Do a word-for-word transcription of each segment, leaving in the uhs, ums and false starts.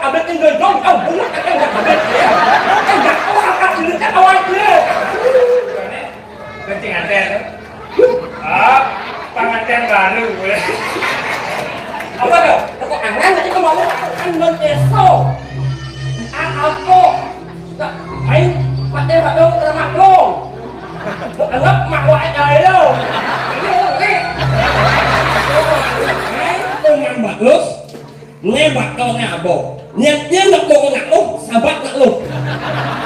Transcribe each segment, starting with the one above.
Ada tinggal dong, oh, bunga ada nggak ada. Enggak, oh, apa ini kan awal dia. Kencing ada. Ah, pengantin baru. Apa tuh? Toko angan tadi kemana? Kan non eso. Ah, apa? Main pakai batu ke rumah dong. Anggap mak wa aja lo. Ini lo nih. Main tuh main bagus. Nembak kau ngabo. Niat niat nak bawa nak lo, sahabat nak lo.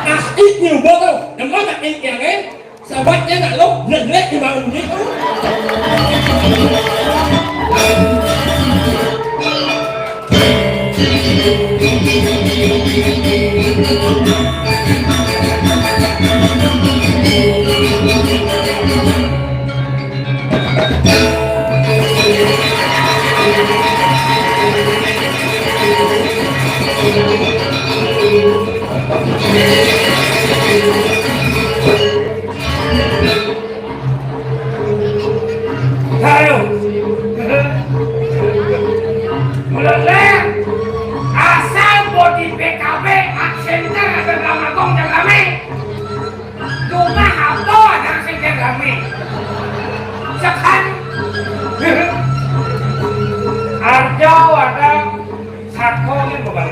Asik ni lo bawa. Nama nak ini yang eh? Sahabatnya nak lo, jelek jelek di mana ni? Ayo. Mulai. Asal bodi P K B, absenter, ada drama gong dan rame. Cuma apa ada sing rame? Sekarang. Arjo ada satu ni bukan.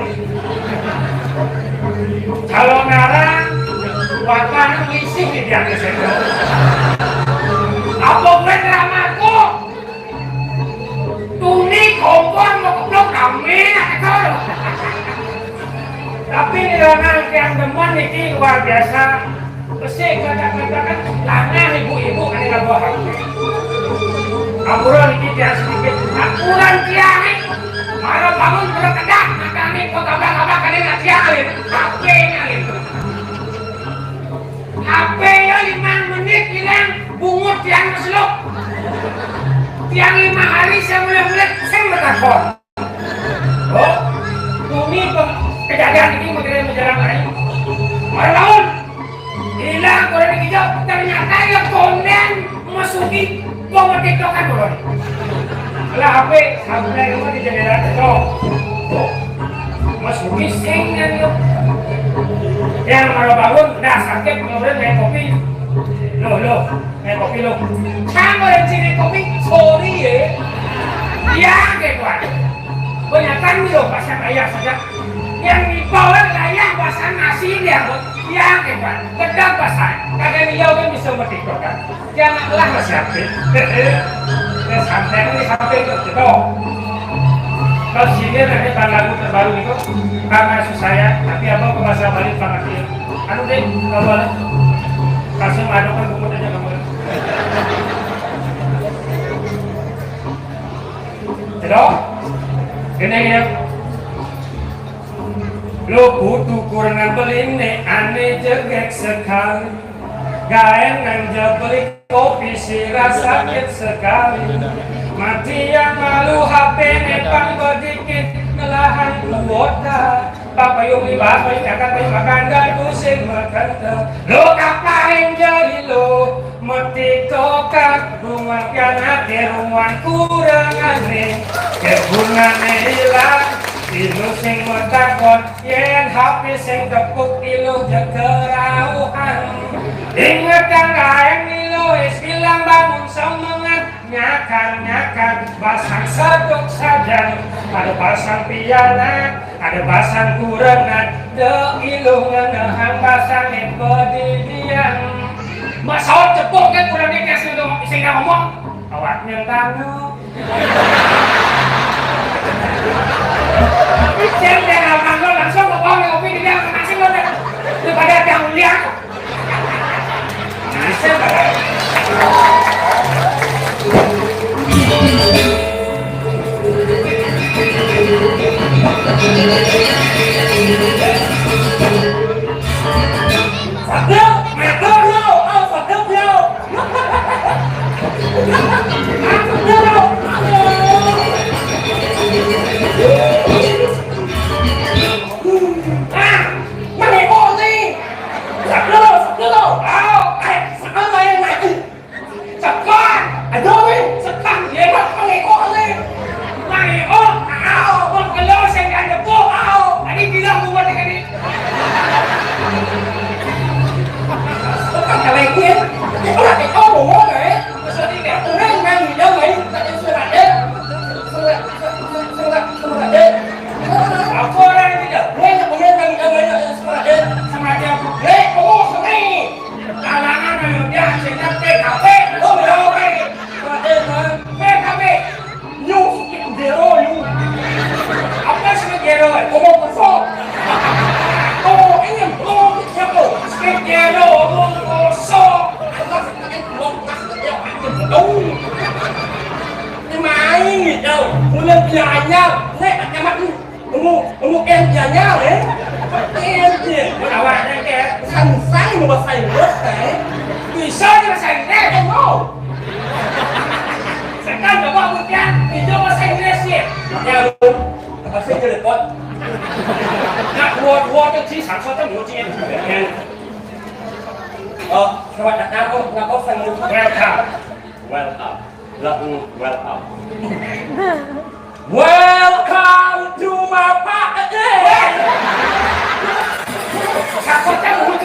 Kalau ngarang, wakana ngisi di dia ke situ. Apa gue dramaku? Tuni kompor mau keblok kami, kata. Tapi nilai yang demen ini luar biasa. Besi kata-kata kan lana ibu-ibu kan yang bawa. Ampura niki dia sedikit. Ampura dia ni. Mara bangun berkedak, makanya kau kabang-kabang kan yang dia alin. Apa yang alin? Apa ya lima menit hilang bungut yang keselok. Tiang lima hari saya mulai-mulai, saya bertakon. Oh, bumi pem-, kejadian ini menjadi menjelang hari. Malam, hilang orang hijau, ternyata ya konden masuki komo TikTokan orang. Lah H P, sampai rumah di jendela TikTok. Oh, masuki sing kan lo. Yang malam bangun, dah sakit, kemudian main kopi. Loh, loh. Eh, kopi lo. Kamu yang sini kopi, sorry ya. Iya, kayak gua. Banyakan lo pasang ayah saja. Yang dibawa ayah pasang nasi dia, Bu. Iya, kayak gua. Gedang pasang. Kadang dia kan bisa bertiktok kan. Janganlah masih aktif. Ya, santai ini sampai ke kita. Kalau sini ada lagu terbaru itu, karena susah ya, tapi abang ke bahasa Bali Pak Akil. Anu deh, kalau ada kasih madu kan bungkut aja kamu. Cedok? Gini, gini. Lo butuh kurangan beli nih, aneh jegek sekali. Gaen nang jebeli kopi sira sakit sekali. Mati yang malu H P nepang bedikit ngelahan kuota. Papayung di bapayung kakak payung makan dan pusing makan. Lo kapain jadi lo mati tokak rumah pian ate rumah kurang aneh. Kebunane hilang, ilu sing matakon, yen H P sing tepuk ilu jekerauhan. Inget kang kaen ilu, wis bilang bangun semangat. Nyakar-nyakar, basang seduk sajan, ada basang pianak, ada basang kurengan, de ilung ngenehang basang pedidian. Masaut cepuk kan kurang dia kasih untuk sing ngomong. Awak nyentang. Sing dia ngomong langsung ngomong ngopi dia masing-masing daripada yang lihat. Sekar, aduh weh, sekar, ye mak pangeko le. Pangeko, au, wong kelo sing kan depo, au. Tadi Kero, ngomong kosong. Oh, ini ngomong siapa? Kero, ngomong kosong. Alah, ini ngomong kosong. Ini main gitu. Mulai belajar. Nek, amat lu. Ngomong, ngomong em belajar, eh? Em, eh. Awak nek, eh. Sansai mau bahasa Inggris, eh? Bisa ni bahasa Inggris? Eh, no. Sekarang coba buktian, itu bahasa Inggris, ya. Ya, lu. Apa sih telepon? Nak dua-dua tu, ci, satu tu, dua, ci, yang. Oh, selamat datang. Oh, kenapa saya mau? Welcome. Welcome. Lagu welcome. Welcome to my party. Siapa tu?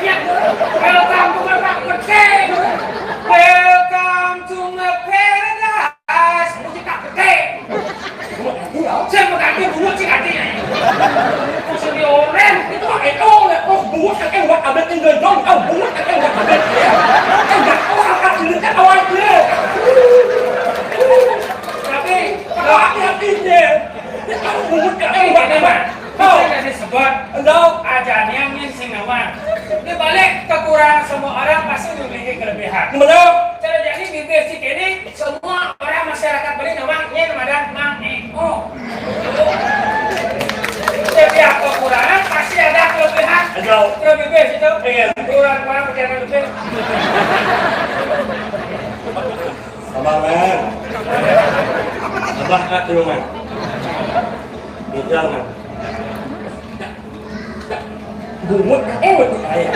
Welcome to my party. Welcome to my paradise. Musik tak gede. Saya mau ganti dulu sih gantinya. Sendiri orang itu pakai tol ya. Oh, bungut kakek buat abet tinggal dong. Oh, bungut kakek buat abet. Ya. Eh, nggak tahu apa ini kan awal dia. Tapi kalau hati-hati dia. Oh, bungut kakek buat abet. Oh, jadi sebut. Enggak. Aja niang sing nawar. Di balik kekurangan semua orang pasti memiliki kelebihan. Benar. Cara jadi bibir si kene semua orang masyarakat Bali nawang nyen madan Mang Eko. Setiap kekurangan pasti ada kelebihan. Betul. Kelebihan itu. Iya. Kurang-kurang berjalan lebih. Abang, man. Abang, Kak, dulu, man. Ijal, man. Bungut, eh, bungut, eh.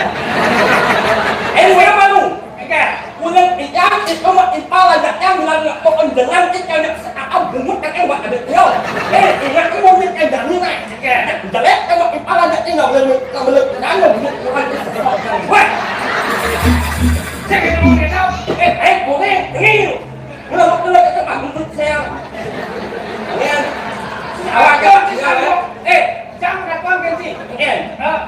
Eh, lu apa lu? Enggak. Bulan tiga, itu mah ipal aja yang bilang nggak pokok jalan, itu yang nggak sekarang bungut, eh, buat ada dia. Eh, ingat, eh, bungut, eh, jangan, eh. Enggak. Jelek, eh, buat ipal aja, eh, nggak boleh, nggak boleh, nggak boleh, bungut, bukan, eh, sesuatu. Wah. Saya kata mau dia tahu. Eh, eh, bungut, ini. Udah, udah, udah, Pak, bungut saya. Iya. Awak, ya, ya, ya. Eh, jangan, eh,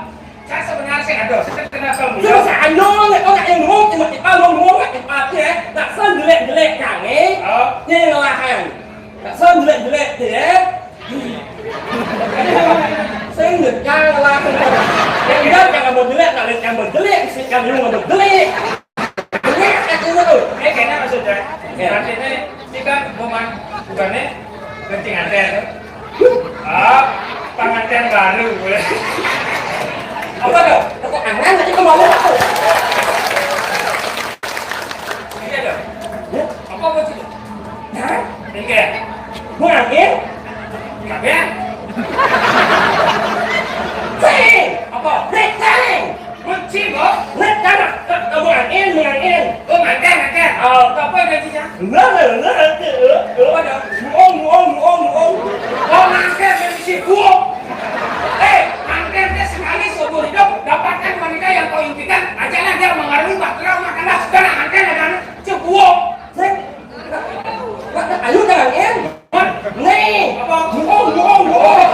saya sebenarnya sih ada, saya kenal kamu. Cuma saya nyong, kau nak yang ngomong, cuma kita ngomong, nak kita, ya. Nak sen jelek-jelek, jangan, eh. Oh. Ni ngelahan. Nak sen jelek-jelek, ya. Saya nggak jangan lah. Yang dia jangan mau jelek, nak lihat yang mau jelek, si kami mau jelek. Ini artinya tuh. Eh, kayaknya maksudnya. Iya. Artinya, ini kan bukan, bukannya penting ada tuh. Ah, pengantin baru boleh. Apa tuh? Tepuk tangan, nanti kembali aku. Iya dong. Ya. Apa buat itu? Hah? Enggak. Mau angin? Enggak. Cing! Apa? Naik cing! Kunci, Bos. Naik cing! Ke, ke mau angin, mau angin. Oh, makan, makan. Oh. Apa gajinya? Nah, nah, nah, nah, nah. Apa dah? Buong, buong, buong, buong. Oh, makan, yang isi buong. Eh, makan dia sekali seumur hidup, dapatkan wanita yang kau impikan, ajaklah dia mengarungi bahtera rumah tangga, sudah nak makan, ada anak, cebuong. Cek. Ayo, jangan, Em. Nih. Apa? Buong, buong, buong.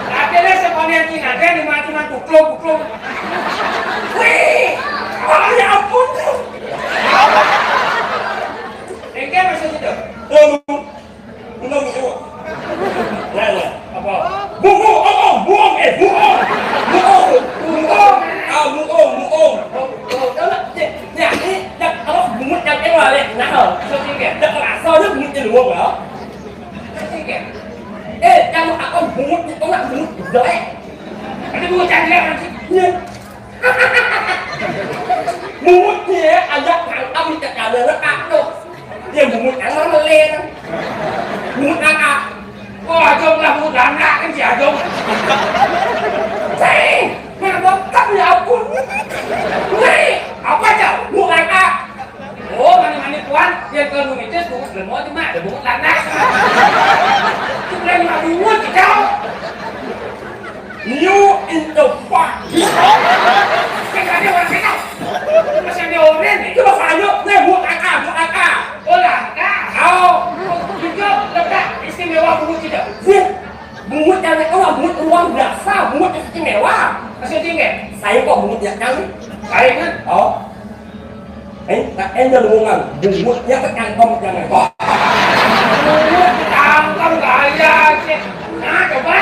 Ada deh, sepanjang Cina, ada di mana cuma kukluk, kukluk. Wih. Oh, ya ampun. Engke maksud itu? Lalu, belum itu. Nah, nah. Apa? Buong, buong, buong, eh, buong. Buong, buong. Ah, buong, buong. Oh, oh, kalau, ya, ya, ini, ya, kalau bungut yang kena, ya, nah, so, tinggi. Ya, kalau asal dia bungut di luar, ya. Tinggi. Eh, kalau aku bungut itu nggak bungut jelek. Ada bungut yang jelek, nanti. Iya. Bungut dia, ada tangkap di kepala, letak tuh. Dia bungut yang meleleh. Bungut anak. Oh, Ajong lah, bungut anak kan si Ajong. Cing, mana bokap ya ampun. Wih, apa aja? Bungut anak. Oh, mani-mani kuan, dia ke rumah itu, bungut lemot cuma ada bungut lanang. Itu berani mah bungut, kau. New in the park. Kan ada orang kenal. Masih ada orang ni. Itu bahasa Indo, ni bungut langka, bungut langka. Oh, langka. Oh. Itu letak istimewa bungut kita. Ya. Bungut yang nak orang, bungut luar biasa, bungut istimewa. Maksudnya, kan? Saya kok bungut yang kami. Saya kan? Oh. Eh, tak ada lowongan. Bungut dia ke kantong jangan. Wah. Bungut kantong gaya aja. Nah, coba.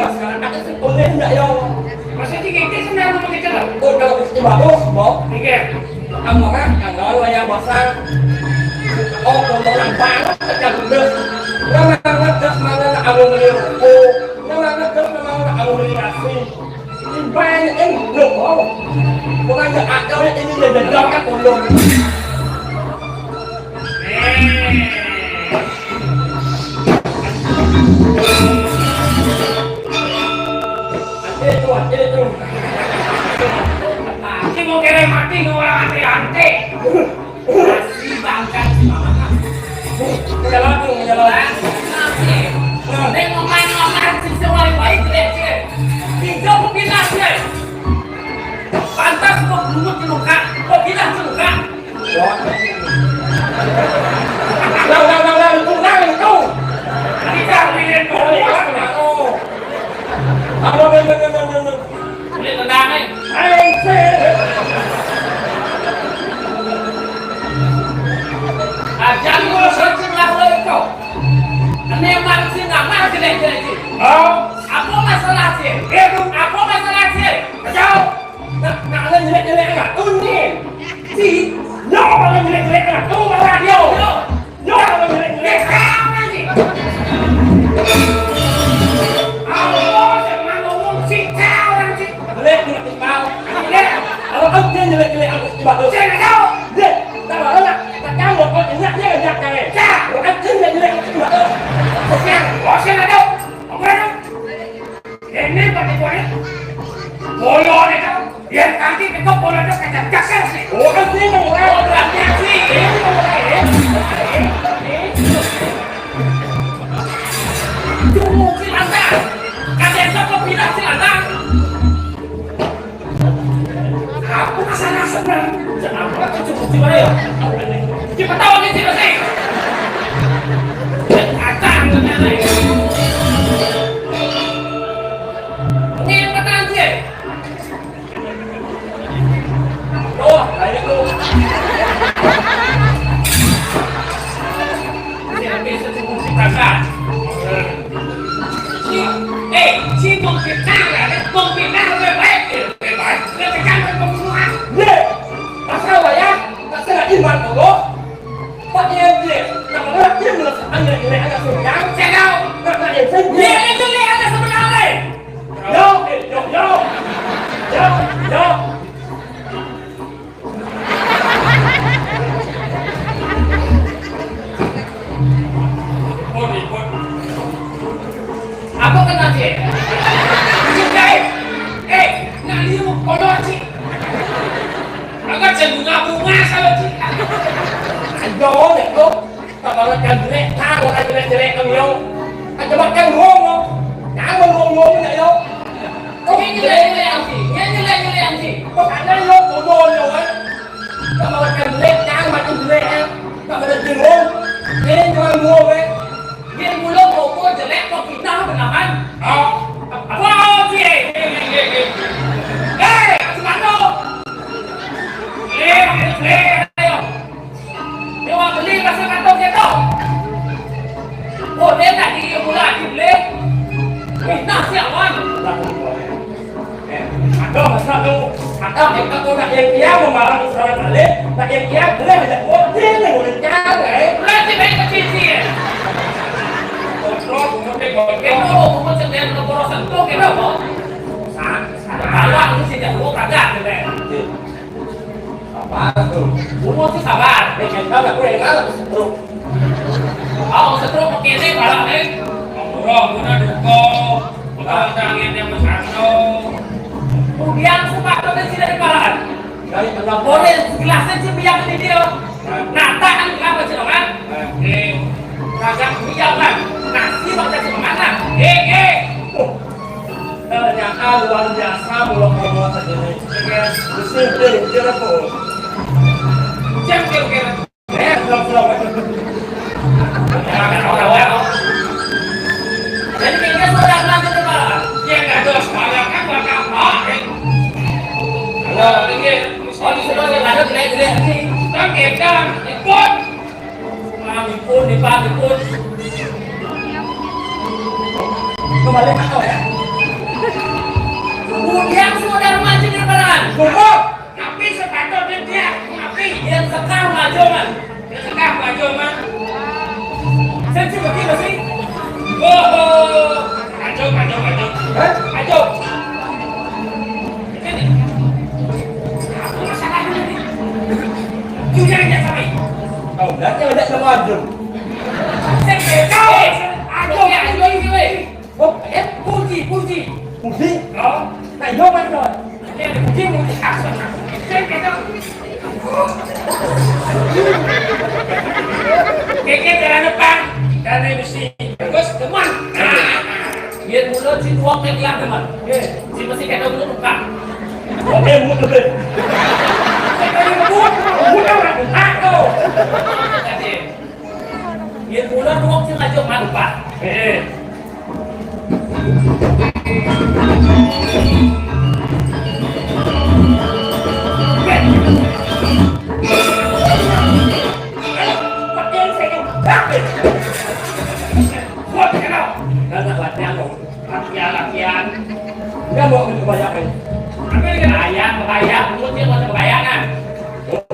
masyarakat sing oleh ndak yo. Maksudnya kita sebenarnya mau kita lah. Oh, kalau Gusti Bagus, Mbok. Nggih. Kamu kan yang gawe wayang basang. Oh, kotoran banget kerja gendut. Nang ngedes mana nak kamu beli rokok. Nang ngedes mana nak kamu beli nasi. Ibaratnya eh, lo, oh. Bukan nggak ada ini dia dendam kan ulun. Itu, itu. Mati mau kere mati, mau orang ante-ante. Masih bangsa si mama. Ning ngomong-ngomong sing sing paling baik jelek sih. Pindah ke pindah sih. Pantas kok dulu celukak, kok pindah celukak. Lah, lah, lah, lah, itu, lah, itu. Ini kawinin dulu. Apa, apa, apa, apa, apa? Kulit tendang, eh. Ayo, sih. Ajan gua searching lah lo itu. Ini emang sih nggak mau jelek-jelek sih. Oh. Apa masalah sih? Itu. Apa masalah sih? Kacau. Nak, nak ada jelek-jelek nggak? Tuh nih. Si, no, ada jelek-jelek nggak? Tuh malah dia. Yo. Yo, orang jelek-jelek. Sekarang lagi. Allah, jangan ngomong sih, kau orang sih. Jelek, jelek, kau. Jelek. Kalau kau jelek, jelek, aku coba tuh. Saya nggak tahu. Jelek. Tak malu lah. Tak tahu, kau jelek, dia jelek, kau. Ya. Kalau kau jelek, jelek, aku coba tuh. Oke, oke, nggak tahu. Oke, nggak tahu. Ini pakai kulit. Boyo itu. Yang tadi itu boyo itu kacang cakar sih. Oh, kan sih, mau mulai. Oh, berarti sih. Ini mau mulai, ya. Tunggu, Cilanda. Kacang cakar pindah, Cilanda. Aku kesana senang. Kenapa aku cukup gimana ya? Siapa tahu dia sih pasti. Kacang ternyata ya. Ini yang kata nanti ya. Oh, ayo tuh. Ini habis itu musik kakak. Eh, si Bung Fitnah, ya, Bung Fitnah lebih baik, lebih baik. Lebih baik pembunuhan. Ye, masalah ya, masalah iman Allah. Pak Yente, kalau dia merasakan yang jelek ada surga, saya tahu. Karena yang saya Dia yang jelek ada sebenarnya. Yo, eh, yo, yo. Yo, yo. Ribut, ribut. Apa kena dia? Cik, eh, eh, nak liu kolor, cik. Agak cenderung bunga kalau cik. Ayo, ya, lo. Kalau kan jelek, tahu kan jelek-jelek kan, yo. Kan coba kan ngomong, yo. Jangan ngomong-ngomong, ya, yo. Ini jelek-jelek, Angki. Ini jelek-jelek, Angki. Kok ada, yo, ngomong, yo, kan? Kalau kan jelek, jangan makin jelek, ya. Kalau ada jenguk, ini cuma ngomong, ya. Dia mula ngomong jelek, kok kita benahan? Oh. Apa, Angki? Eh, eh, eh, eh. Eh, Angki Mano. Eh, eh, eh, ayo. Dia orang beli pasal kantong dia tu. Oh, dia tak diri mula dia beli. Minta siap, wan. Eh, ada masalah tu. Ada kita tu nak yang dia memarah seorang kali, nak yang dia boleh ajak buat dia ni boleh cara, eh. Berarti baik kecil sih, eh. Kontrol, kontrol, kontrol. Kita mau buat sendiri, kontrol sentuh, kita mau. Sa-, sa-, Kalau aku sih, dia mau kagak, dia. Sabar tu. Umur tu sabar. Dia kata aku yang kalah, aku stroke. Oh, stroke pakai ni, parah ni. Orang guna duko. Orang tangan yang bersatu. Kemudian, sepatutnya tidak diparahan. Dari tengah boleh segelas aja biar ini dia. Nah, tahan kenapa sih, kan? Oke. Kagak biar, kan? Nasi baca sih mana? Eh, eh. Oh. Ternyata luar biasa, belum ngomong segini. Oke. Bersih, bersih, bersih, bersih. Cek, cek, cek. Eh, belum, belum. Jadi kayaknya sudah lanjut ke bawah. Ya, nggak jelas banget kan, nggak apa-apa. Halo, ini. Oh, di sini ada jelek-jelek nih. Kan kita ikut. Paham, ikut, nih, paham, ikut. Kembali ke kau, ya. Kemudian saudara maju ke depan. Cukup. Tapi sepatutnya dia, tapi dia sekar maju, man. Dia sekar maju, man. Saya sih begitu sih. Oh, oh. Maju, maju, maju. Hah? Maju. Ini nih. Aku masalah ini nih. Jujur aja sama ini. Kau berarti ada sama Arjun. Saya tahu. Aduh, ya, aduh, ini, weh. Oh, eh, Puji, Puji. Puji? Oh. Nah, iya, Mas, Mas. Iya, Puji, Puji. Saya kata, Keke jalan depan. Jalan si tuang mek lah teman. Ye, si masih kena dulu buka. Oke, mut lebih. Saya kali mut, mut orang buka tuh. Ye, mula tuang si raja manpa. Eh. Buat kenal. Karena latihan dong. Latihan, latihan. Enggak mau kebanyakan. Apa ini? Bayang, bayang, mungkin mau kebayangan.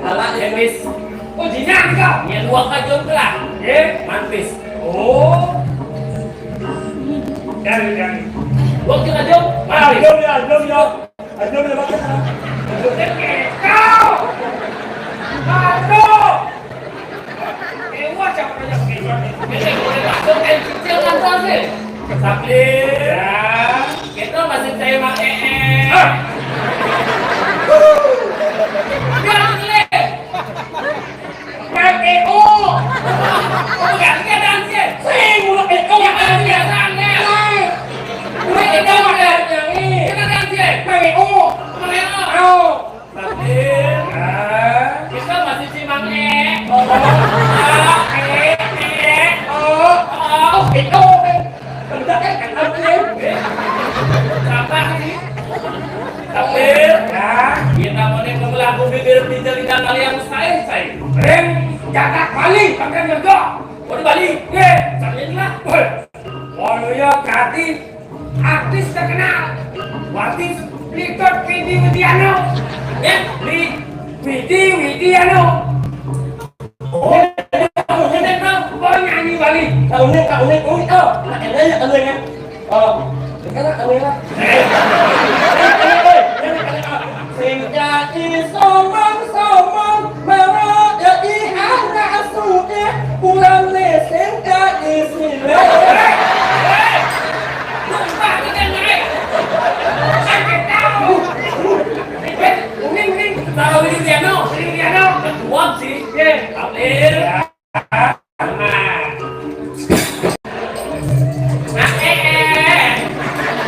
Alah, ya, Miss. Oh, jinak kau. Yang dua kajung lah. Eh? Mantis. Oh. Dari, dari. Gua kira jauh. Ah, jauh ya, jauh ya. Ah, jauh ya, bagus. Jauh ya, kau. Aduh. Eh, wah, siapa yang pakai jauh? Ini boleh masuk, eh, cicil kan, sih. Sakit. Ya. Kita masih terima, eh, eh. Ah. Biar jelek. Mang Eo. Bukan, kita dansi. Sing, mulut Eo. Ya, kan, biasa, ya. Sing. Mulut Eo, Mang Eo. Kita dansi. Mang Eo. Mang Eo. Eo. Tapi, ah, kita masih si Mang E. Oh. Ah, E, E. Oh. Oh. Eo. Bentar, eh, kan aku, ya. Tambah, nih. Tapi, ya, kita mau nih, mau lagu bibir pinjam di tanggal yang saya, saya. Rem, jaga Bali, pakai jaga. Oh, di Bali? Ye, saling lah. Woi. Waluyo jadi artis terkenal. Artis Litot Widi Widiano. Ya, di Widi Widiano. Oh, ini, ini, ini, oh, nyanyi Bali. Kalau ini, kalau ini, oh, oh, nah, ini, ini, ini. Oh, sekarang kamu ya. Sing jadi somong-somong, malah jadi anak sugih, pulang nih sing jadi sini. Lupa kita naik. Sakit tahu. Ini, ini. Tahu ini dia, no? Ini dia, no? Kuat sih. Ye. Amin.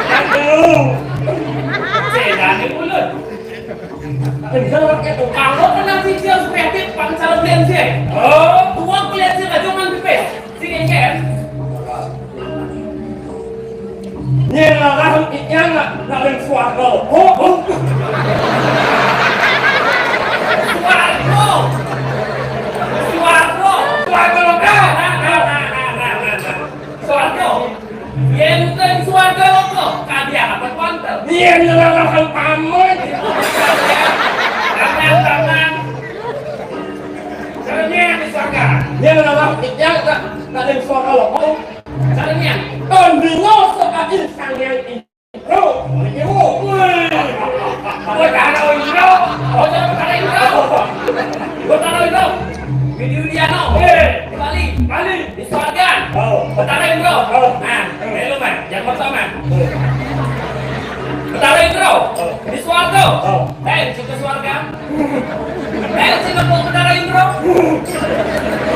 Aduh. Sedane ulun. Kalau kena video kreatif, pang calon lensi. Oh, tua kuliah sih, aja man pipis. Sing engken. Nyelalahan inyang nak nak ring swarga. Oh, oh. Swarga. Swarga. Swarga. Nah, nah, nah, nah, nah, nah, nah. Swarga. Yen ring swarga loka, kadian apa kuantel? Yen nyelalahan pamit. Tangan, tangan. Caranya di swarga. Yen nyelalahan inyang nak nak ring swarga loka. Caranya? Tandinga sakadi Sang Hyang Indra. Wih. Betara Indra. Oh, jangan Betara Indra. Betara Indra. Widi Widiano. Eh. Di Bali. Bali. Di Swargan. Oh. Betara Indra. Oh. Nah, melu, man. Yang pertama. Oh. Betara Indra. Oh. Di Swarga. Oh. Eh, juga Swarga. Eh, sing nepuk Betara Indra.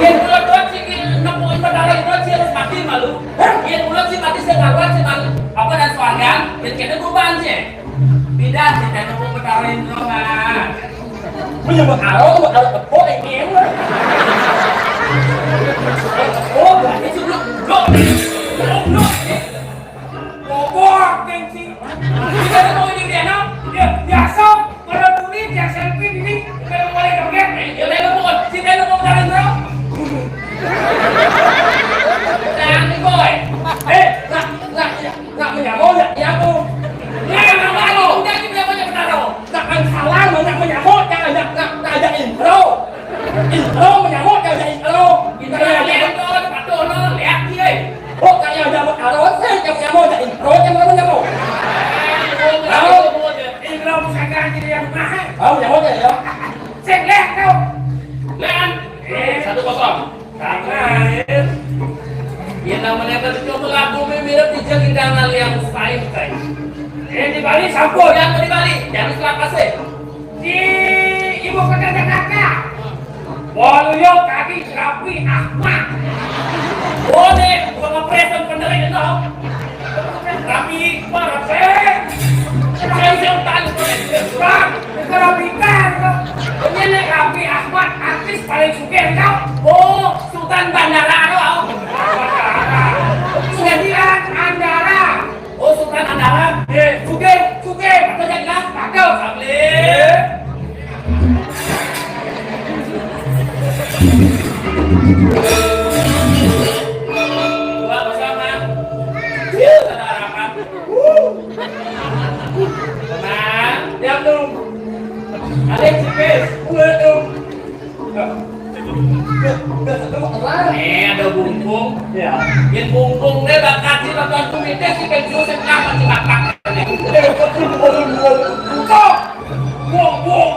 Yen kula doang sing nepuk Betara Indra, sing harus mati malu. Yen kula sing mati sing karuan sing malu. Apa dan swargan, yen kene kuban sih. Bidan sih, dan nepuk Betara Indra, Mas. Menyebut aro, buat aro tepuk, ini, Mas. Oh, berarti sebelum, belum, belum, belum. Bobo, gengsi. Kita mau ini dia, no? Ya, biasa. Kalau tuli, dia selfie ini, kalau mulai joget, ya, dia mau, si dia mau cari, bro. Jangan, boy. Eh, nak, nak, nak menyamar, nak, ya, tuh. Nah, nah, nah, udah, ini apa yang benar, no? Nak, kan salah, nak menyamar, nak, nak, nak, nak, intro. Intro menyamar, nak, intro. Intro, intro, lihat, no, lihat, nih, eh. Oh, kaya ada makaron, saya yang nyamuk ada intro, yang mana nyamuk? Tahu? Intro pusaka jadi yang mahal. Oh, nyamuk ya, ya. Cek deh, kau. Lean. Eh, satu kosong. Tangan. Yang namanya bercuma lagu mirip di jelidangan yang sain, sain. Eh, di Bali sampun. Yang di Bali, jangan salah kasih. Di ibu kota Jakarta. Waluyo kaki rapi Ahmad. Boleh, gua ngepresan benerin itu. Rapi, Sugih, kau. Oh, Sultan Bandara, kau. Sugih, Andara. Oh, Sultan Andara. Iya. Sugih, sugih. Apa jadi, Kang? Cakep. Iya. Dua kosong, Kang. Iya, ada harapan. Tenang, diam dulu. Ada G P S, dua dulu. Nih, ada bungkung. Ya. Yang bungkung deh, bakat sih, nonton komedi sih, kan, jurus yang kenapa sih, bakat? Bungkung. Bungkung.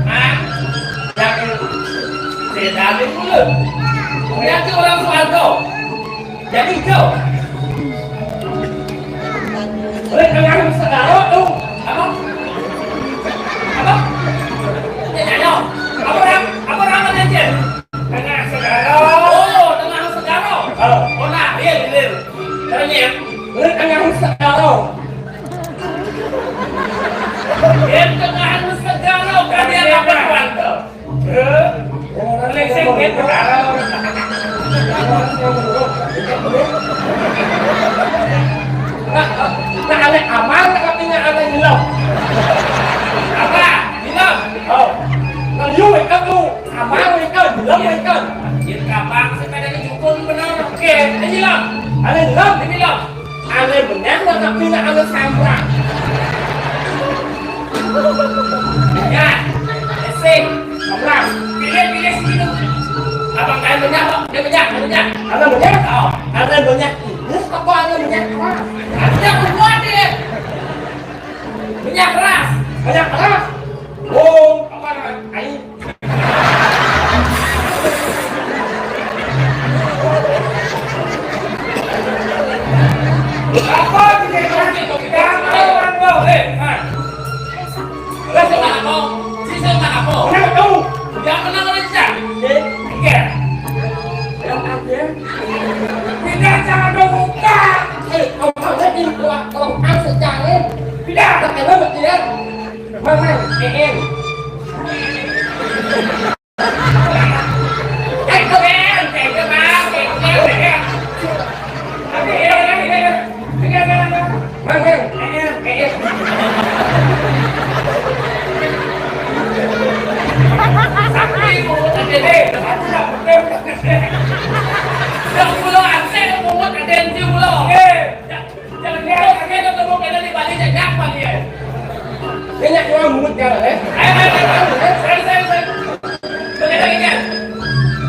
Nah, jangan. Saya dari dulu. Lihat sih orang Soeharto. Jadi hijau. Oleh pengaruh segala tuh. Apa? Apa? Tidak nyanyau. Apa orang? Apa orang apa dia? Tengah segala. Oh, tengah segala. Oh. Oh, nah, iya, iya. Ternyata. Oleh pengaruh segala. Yang tengah segala, kalian apa tuan tuh? Hah? Lexing gitu. Nah, nah, ada amal, artinya ada hilang. Apa? Hilang? Oh. Nah, you wake up, lu. Amal wake up, hilang wake up. Jadi kapang, sepeda ini cukup benar. Oke, ini hilang. Ada hilang? Ini hilang. Ane benyah, tapi nak ane sambrang. Ya, esing. Sambrang. Pilih, pilih sini tu. Abang kain benyah, Pak. Dia benyah, dia benyah. Ane benyah? Oh. Ane benyah. Ini apa ane benyah keras? Ada kuat dia. Benyah keras. Benyah keras? Oh, apa namanya? Air. Pindah, jangan dong, buka. Eh, kau tahu nggak, di keluar, keluar, sejarah. Pindah. Tak kena berjalan. Mana? Eh, eh. Jangan kira kagak ketemu kagak di Bali, jangan apa dia. Banyak orang mungut kan, eh? Ayo, ayo, ayo, ayo. Sorry, sorry, sorry. Balik lagi, kan?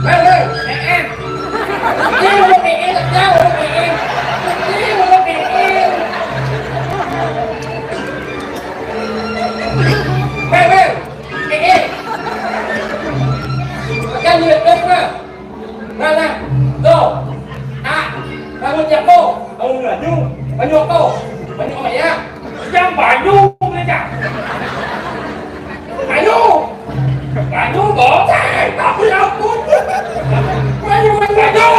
Balik. Eh, eh. Ini udah P N, jauh udah P N. Ini udah P N. Balik, balik. Eh, eh. Kan dia terus, Pak. Mana? Tuh. Ah, bangun ya, Po. Bangun banyu. Banyu apa? Banyu apa ya? Yang banyu, meja. Banyu. Banyu, Po. Cai, tapi ampun. Banyu, banyu, banyu.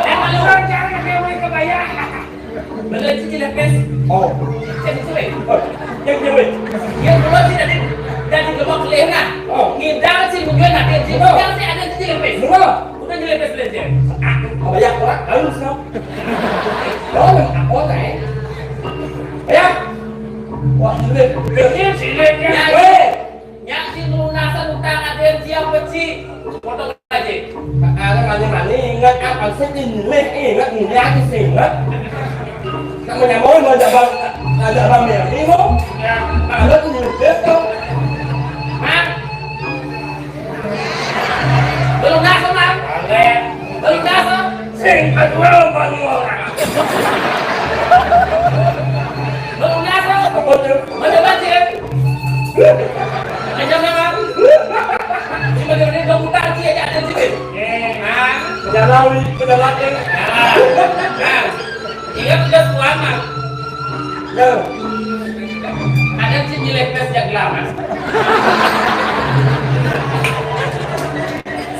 Emang orang jangan pakai uang kebaya. Bener sih, Cilepes. Oh. Cek, cek. Oh, yang cewek. Yang keluar sih dari, dari Lebak Lehna. Oh. Ngidal sih, menjual nanti sih. Oh. Ngidal sih ada di Cilepes. Bener. Udah Cilepes belajar. Ah, apa ya, Pak? Halus, no? Oh, apa, eh? Ya. Wah, Cilepes. Ini Cilepes. Ya. Weh. Nyaksi lunasan utang aden siang beci. Potong aja. Ada kali-kali ingat apa sih, nyilih, ingat, nyilih aja sih, ingat. Nak menyambung, mau jabang, ada abang Merdi, mau? Ya. Ada tuh nyilih, tuh. Mang. Belum nasa, Mang. Oke. Belum nasa. Sing kedua, Mang. Belum nasa. Apa tuh? Mana baca? Aja, Mang. Cuma dia udah utang sih, aja ada sih. Eh, Mang. Udah lawi, udah laki. Nah, nah. Ingat udah sekolah, Mang. Ada sih nilai tes yang lama.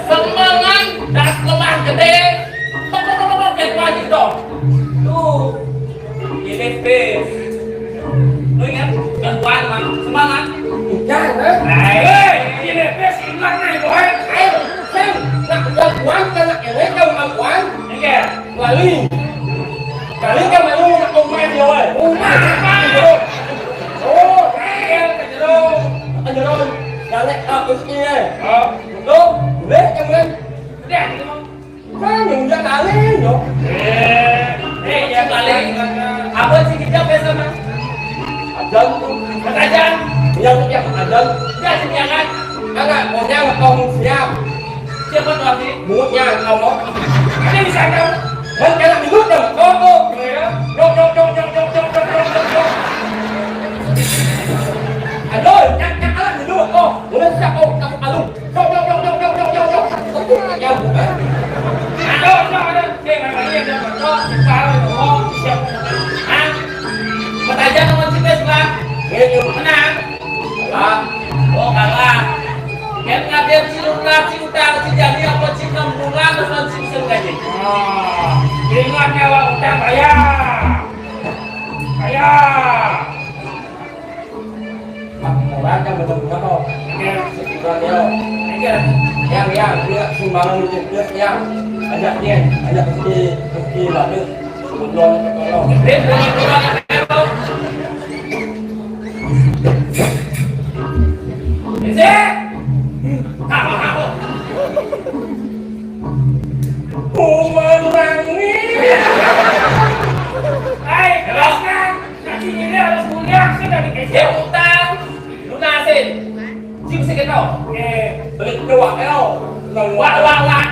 Semangat das lemah gede. Tok, tok, tok, tok, kayak wajib dong. Tuh. Nilai tes. Lu ingat, gangguan, Mang. Semangat. Jangan. Nah, iya. Kau siap. Siapa tuh, Abi? Mulutnya ngomong. Ini bisa kan? Kan kena minum dong. Oh, oh. Iya. Dok, dok, dok, dok, dok, dok, dok, dok, dok, dok. Aduh, yang, yang alat minum. Oh, mulai siap. Oh, kamu palu. Dok, dok, dok, dok, dok, dok, dok, dok. Oh, oh, ya, bukan. Aduh, aduh, aduh. Eh, Bang, ini ada motor. Sekarang, oh, siap. Hah? Mau tajam sama si Pes, Bang? Iya, iya. Menang. Kalah. Oh, kalah. Kan ngabiar si Luna, si Utang, si Jani, apa si Enam Bulan, terus si Mesin Gaji. Ah, ingat nyawa utang bayar. Bayar. Mak, murah kan betul-betul kok. Iya. Sekitar dia. Iya. Yang, yang, dia sumbangan itu terus, yang. Ajak dia, ajak si, si Batu. Belum ketolong. Isi. Umenangi. Hai, teruskan. Kaki ini harus mulia, sudah dikasih utang. Lunasin. Cium sikit tau. Eh, beli dua kilo. Wak, wak, wak.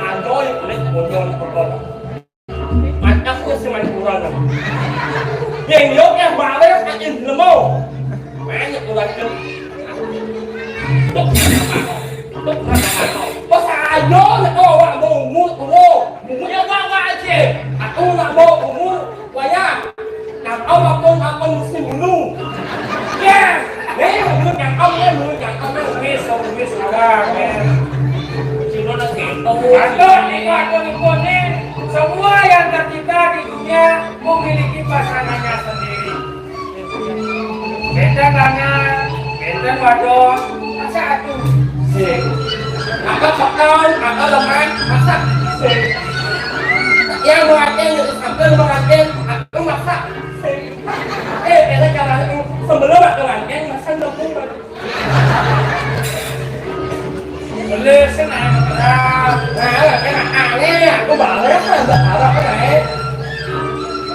Adoy, kulit bonyol, bonyol. Mantap tuh si Madura tuh. Yang yo yang bawel saking lemo. Banyak tuh lagi. Tuh, tuh, pas ayo nak bawa bungu tuh. Bungunya bawa aja. Aku nak bawa bungu, wayang. Yang awak pun akan musim bungu. Ya. Eh, menurut yang awak, menurut yang awak. Wis, wis, sabar, ya. Sudah nak gitu. Aduh, niku, aduh, niku, nih. Semua yang tercipta di dunia memiliki pasangannya sendiri. Benten lanang, benten wadon, masa atuh? Sing. Atau peton, atau leman, masa? Sing. Yang mengantin, yang sambil mengantin, aku masa? Sing. Eh, kira cara itu, sebelum aku ngantin, masa nunggu? Beli sih, nah, nah, nah, nah, aneh, aku balik, nah, nggak arah, nah, eh.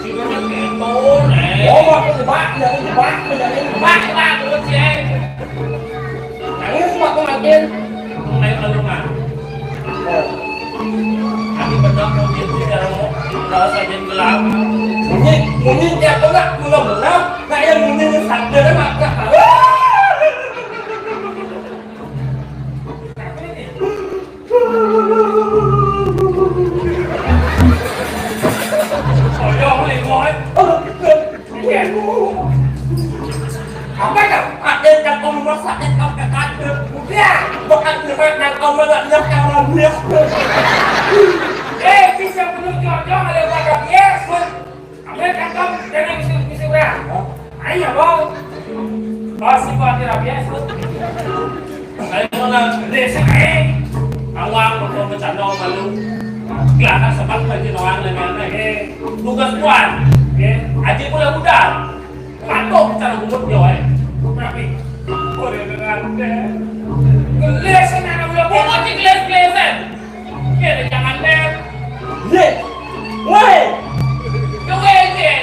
Sini mah kepo, nah. Oh, aku jebak, jadi jebak, jadi jebak, jebak, terus, ya. Nangis, aku makin. Naik ke rumah. Oh. Aku betok, mau gitu, ya, mau. Kalau saja gelap. Bunyi, bunyi, dia tuh nggak, belum gelap. Nah, yang bunyi, sadar, mah, nggak tahu. Apa ya? Ada yang kamu masak, yang kamu katakan. Ya, bukan cuma yang kamu nak lihat, kamu lihat. Eh, bisa penuh jodoh, ada pada biasa. Ambil kantong, jangan bisi-bisi orang. Ayo, Bang. Pasti khawatir biasa. Ayo, Bang. Desa, eh. Awang, betul bercanda, malu. Kelakar sebab bagi orang lain, eh. Tugas tuan. Eh. Aji pula budal. Patuh cara bungut dia, eh. Tapi, boleh dengan, eh. Gelis, anak muda. Bungut di gelis-gelisan. Iya, jangan deh. Ye. Woi. Coba aja.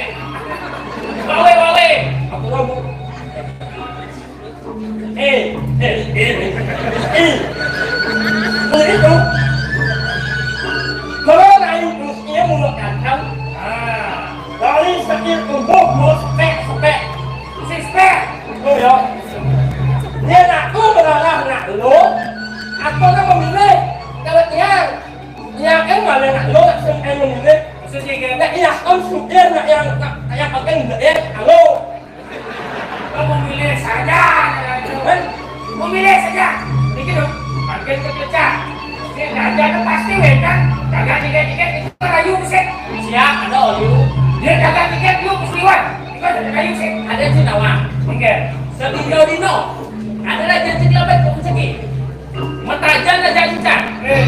Bawe, bawe. Aku ngomong. Eh, eh, eh, eh. Begitu. Kalau lain terus dia mau makan. Ah. Dari sekir tubuh mau sepek, sepek. Six pack. Oh ya. Dia nak tu berarah nak lu. Aku nak memilih. Kalau tiang. Iya, kan malah nak lo langsung kayak memilih. Maksudnya kayak, nah, iya, kan supir, nah, yang, nah, yang pakai enggak ya, halo. Lo memilih saja, nah, itu. Kan? Memilih saja. Ini gitu, bagian kepecah. Ini ada, ada pasti, weh, kan? Jaga tiket-tiket, itu kan ayu, sih. Siap, ada ayu. Dia jaga tiket, yuk, ke Siwan. Itu ada ayu, sih. Ada sih, Nawang. Oke. Sedino-dino. Ada lah janji kelabet, kok rezeki. Metajan aja ikan. Eh,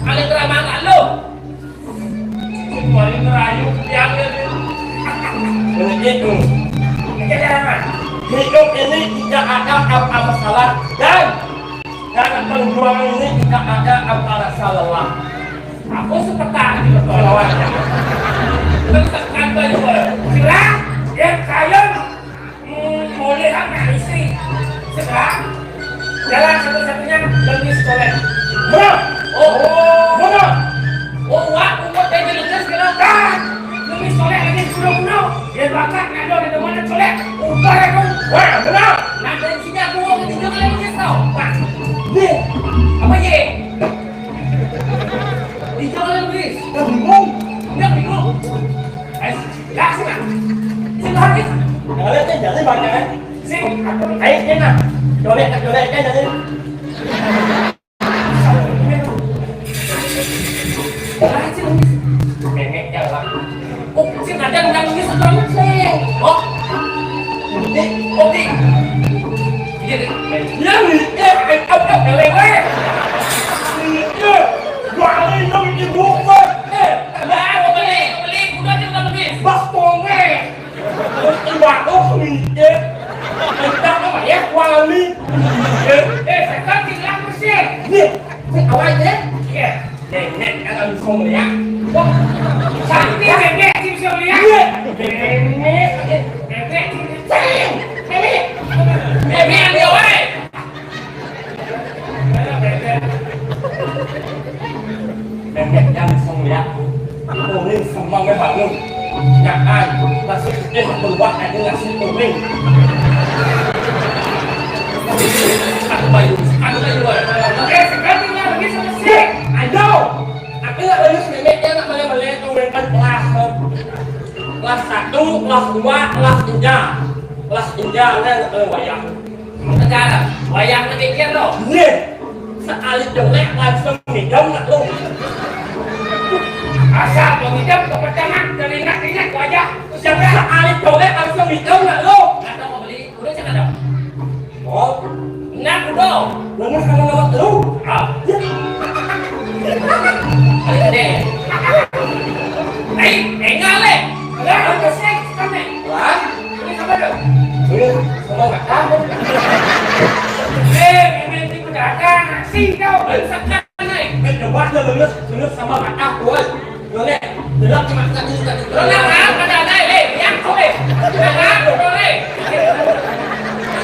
kali drama nggak lo? Kecuali ngerayu, diambil dulu. Begitu. Ini drama. Hidup ini tidak ada apa-apa salah dan dalam perjuangan ini tidak ada apa rasa lelah. Aku sepetak di pertolongan. Terus tekan banyak orang. Sila, ya, saya Hmm, boleh kan? Jalan satu-satunya, Lemis Soleh. Benar. Oh. Benar. Oh, wah, umur jadi Lemis kena. Ah, Lemis Soleh lagi kuno-kuno. Dia bakat nak ada, ada mana Soleh. Udah aku. Wah, benar. Nak dari sini aku mau ketiga kali Lemis tau. Wah. Ye. Apa ye? Tiga kali Lemis. Dah bingung. Dah bingung. Eh, dah sini. Sini lagi. Kalau dia jadi banyak, eh. Sing, ayo, sing, nah. Colek, colek, colek, colek. Memek jalan. Oh, sing ada yang nangis, nangis, sing. Oh. Ini, oh, ini. Iya, deh. Ya, ini, eh, eh, eh, eh, eh, eh. Ini, eh, wah, ini, ini, bukan. Eh, nah, beli, beli, udah, kita beli. Bas, tonge. Iwak tuh mikir. Minta apa ya? Wali. Eh, eh, setan bilang bersih. Nih, ini awal ya. Iya. Nenek kan harus ngomong ya. Wah, sakti nenek sih bisa lihat. Iya. Nenek, nenek, nenek, nenek, nenek, nenek, nenek, Nenek yang semua, kuning semua bangun. Jangan, masih kecil keluar aja ngasih kuning. Aku bayu, aku bayu. Eh, sekarang tinggal lagi sama si. Ayo, aku nggak lulus nenek, dia nggak boleh-boleh tuh, kan kelas. Kelas satu, kelas dua, kelas tiga. Kelas tiga, nggak boleh wayang. Sekarang, wayang mikir lo. Nih, sekali jelek langsung ngidam nggak lo? Asal mau ngidam ke pertama, teringat-ingat wajah. Siapa sekali jelek langsung ngidam nggak lo? Nggak tahu mau beli, udah cakap dong. Oh, nggak dong. Lemes sama lewat lu. Ah, ya. Ayo deh. Hei, enggak leh. Enggak, enggak sih, kami. Wah. Ini sama dong. Iya, sama nggak tahu. Eh, ini di pedagang nasi kau. Sekarang nih. Eh, coba aja lulus, lulus sama nggak tahu, woi. Lulus, lulus cuma satu, satu. Lulus, ah, pada ada, eh, yang kau, eh. Lulus, ah, lulus, eh.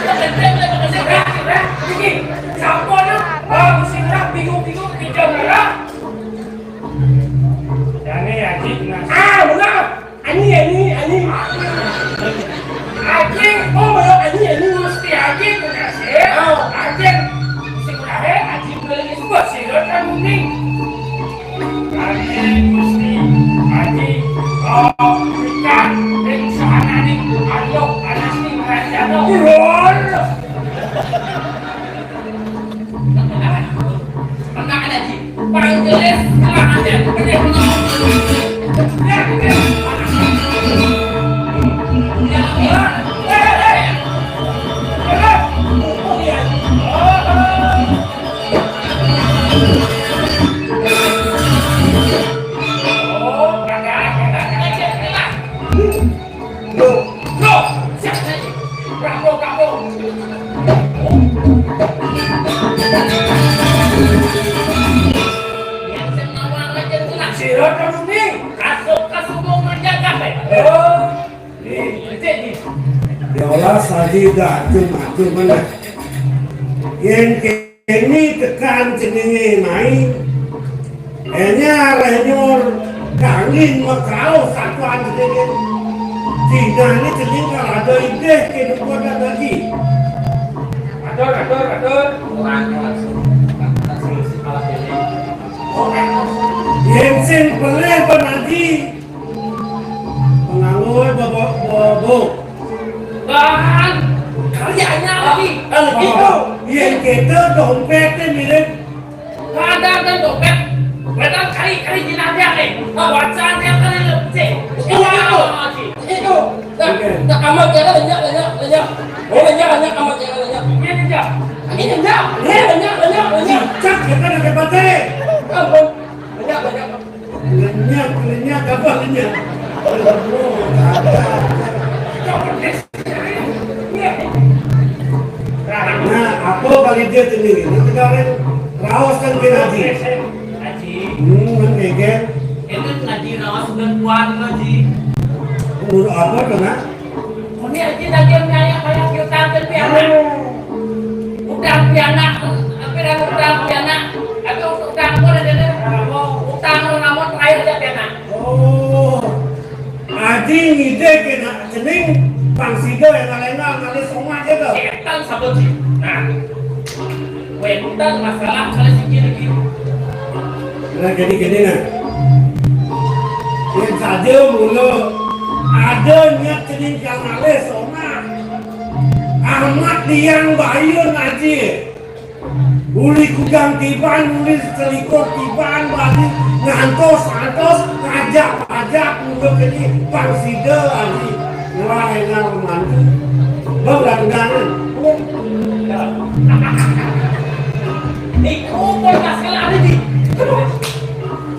Kita benteng, kita benteng, kita benteng. Ini, siapa nih? Ah, mesti merah, bingung-bingung, tiga merah. Ini, Haji, nah. Ah, benar. Ani, ani, ani. Aji, oh, belum ani, ani. Gusti Aji, terima kasih. Oh. Aji, si Kurahe, Aji beli sebuah sirot kan nih. Aji, Gusti, Aji, oh, ikan, dan usaha nani, ayo, anak nih, raja, no. Lol. Tenang, Haji. Paling jelas, tenang aja. Tenang, tenang. Ya, ya. Ya, ya. Eh, eh, eh. Oh, kagak, kagak, kagak. Loh, loh, siapa ini? Bravo, bravo. Yang sing nawar aja tuh, nah. Si Rodo Rumi. Masuk ke sumur menjaga, eh. Oh. Nih, cek nih. Ya Allah, saji dah, cuma, cuma. Yang ke- Ini tekan jenenge mai. Enya areh nyuwun kangin mekaos satuan jenenge. Dinane jeneng kalau ada ideh kehidupan lagi. Atur, atur, atur. Orang langsung, langsung si malah ini. Yen sing pelih penadi. Penganggur bobo bobo. Bang, karyanya lagi. Kalau gitu, yang kita dompetnya mirip. Ada kan dompet. Betul kali kali jenazah nih. Wajahnya kan lebih. Itu, itu. Itu. Nah, nah, amat ya, lenyap, lenyap, lenyap. Oh, lenyap, lenyap, amat ya, lenyap. Ini lenyap. Ini lenyap. Ini lenyap, lenyap, lenyap. Cak, kita ada pakai. Ampun. Lenyap, lenyap. Lenyap, lenyap, apa lenyap? Nah, apa kali dia sendiri? Nanti kalian raos kan dia lagi. Haji. Hmm, kan geger. Itu ngaji raos bulan puan, Haji. Menurut apa tuh, nak? Ini Haji lagi kayak, kayak kita kan biasa. Pianak, api dah utang pianak, api utang pun ada dah. Utang orang mau terakhir aja pianak. Oh, Aji ngidih kena cening, pang sida engal-engal ngalih somah aja tuh. Setan sabut sih. Nah, wénten masalah salah siji lagi. Nah, jadi gini nah. Yang saja mula ada niat cening kang ngalih somah. Amat liang bayun aji. Uli kudang tiban, uli selikur tiban, bali ngantos-antos, ngajak-ajak, mula kini pang sida aji. Wah, enggak mantu. Bang, langganan. Niku pun masalah ada di.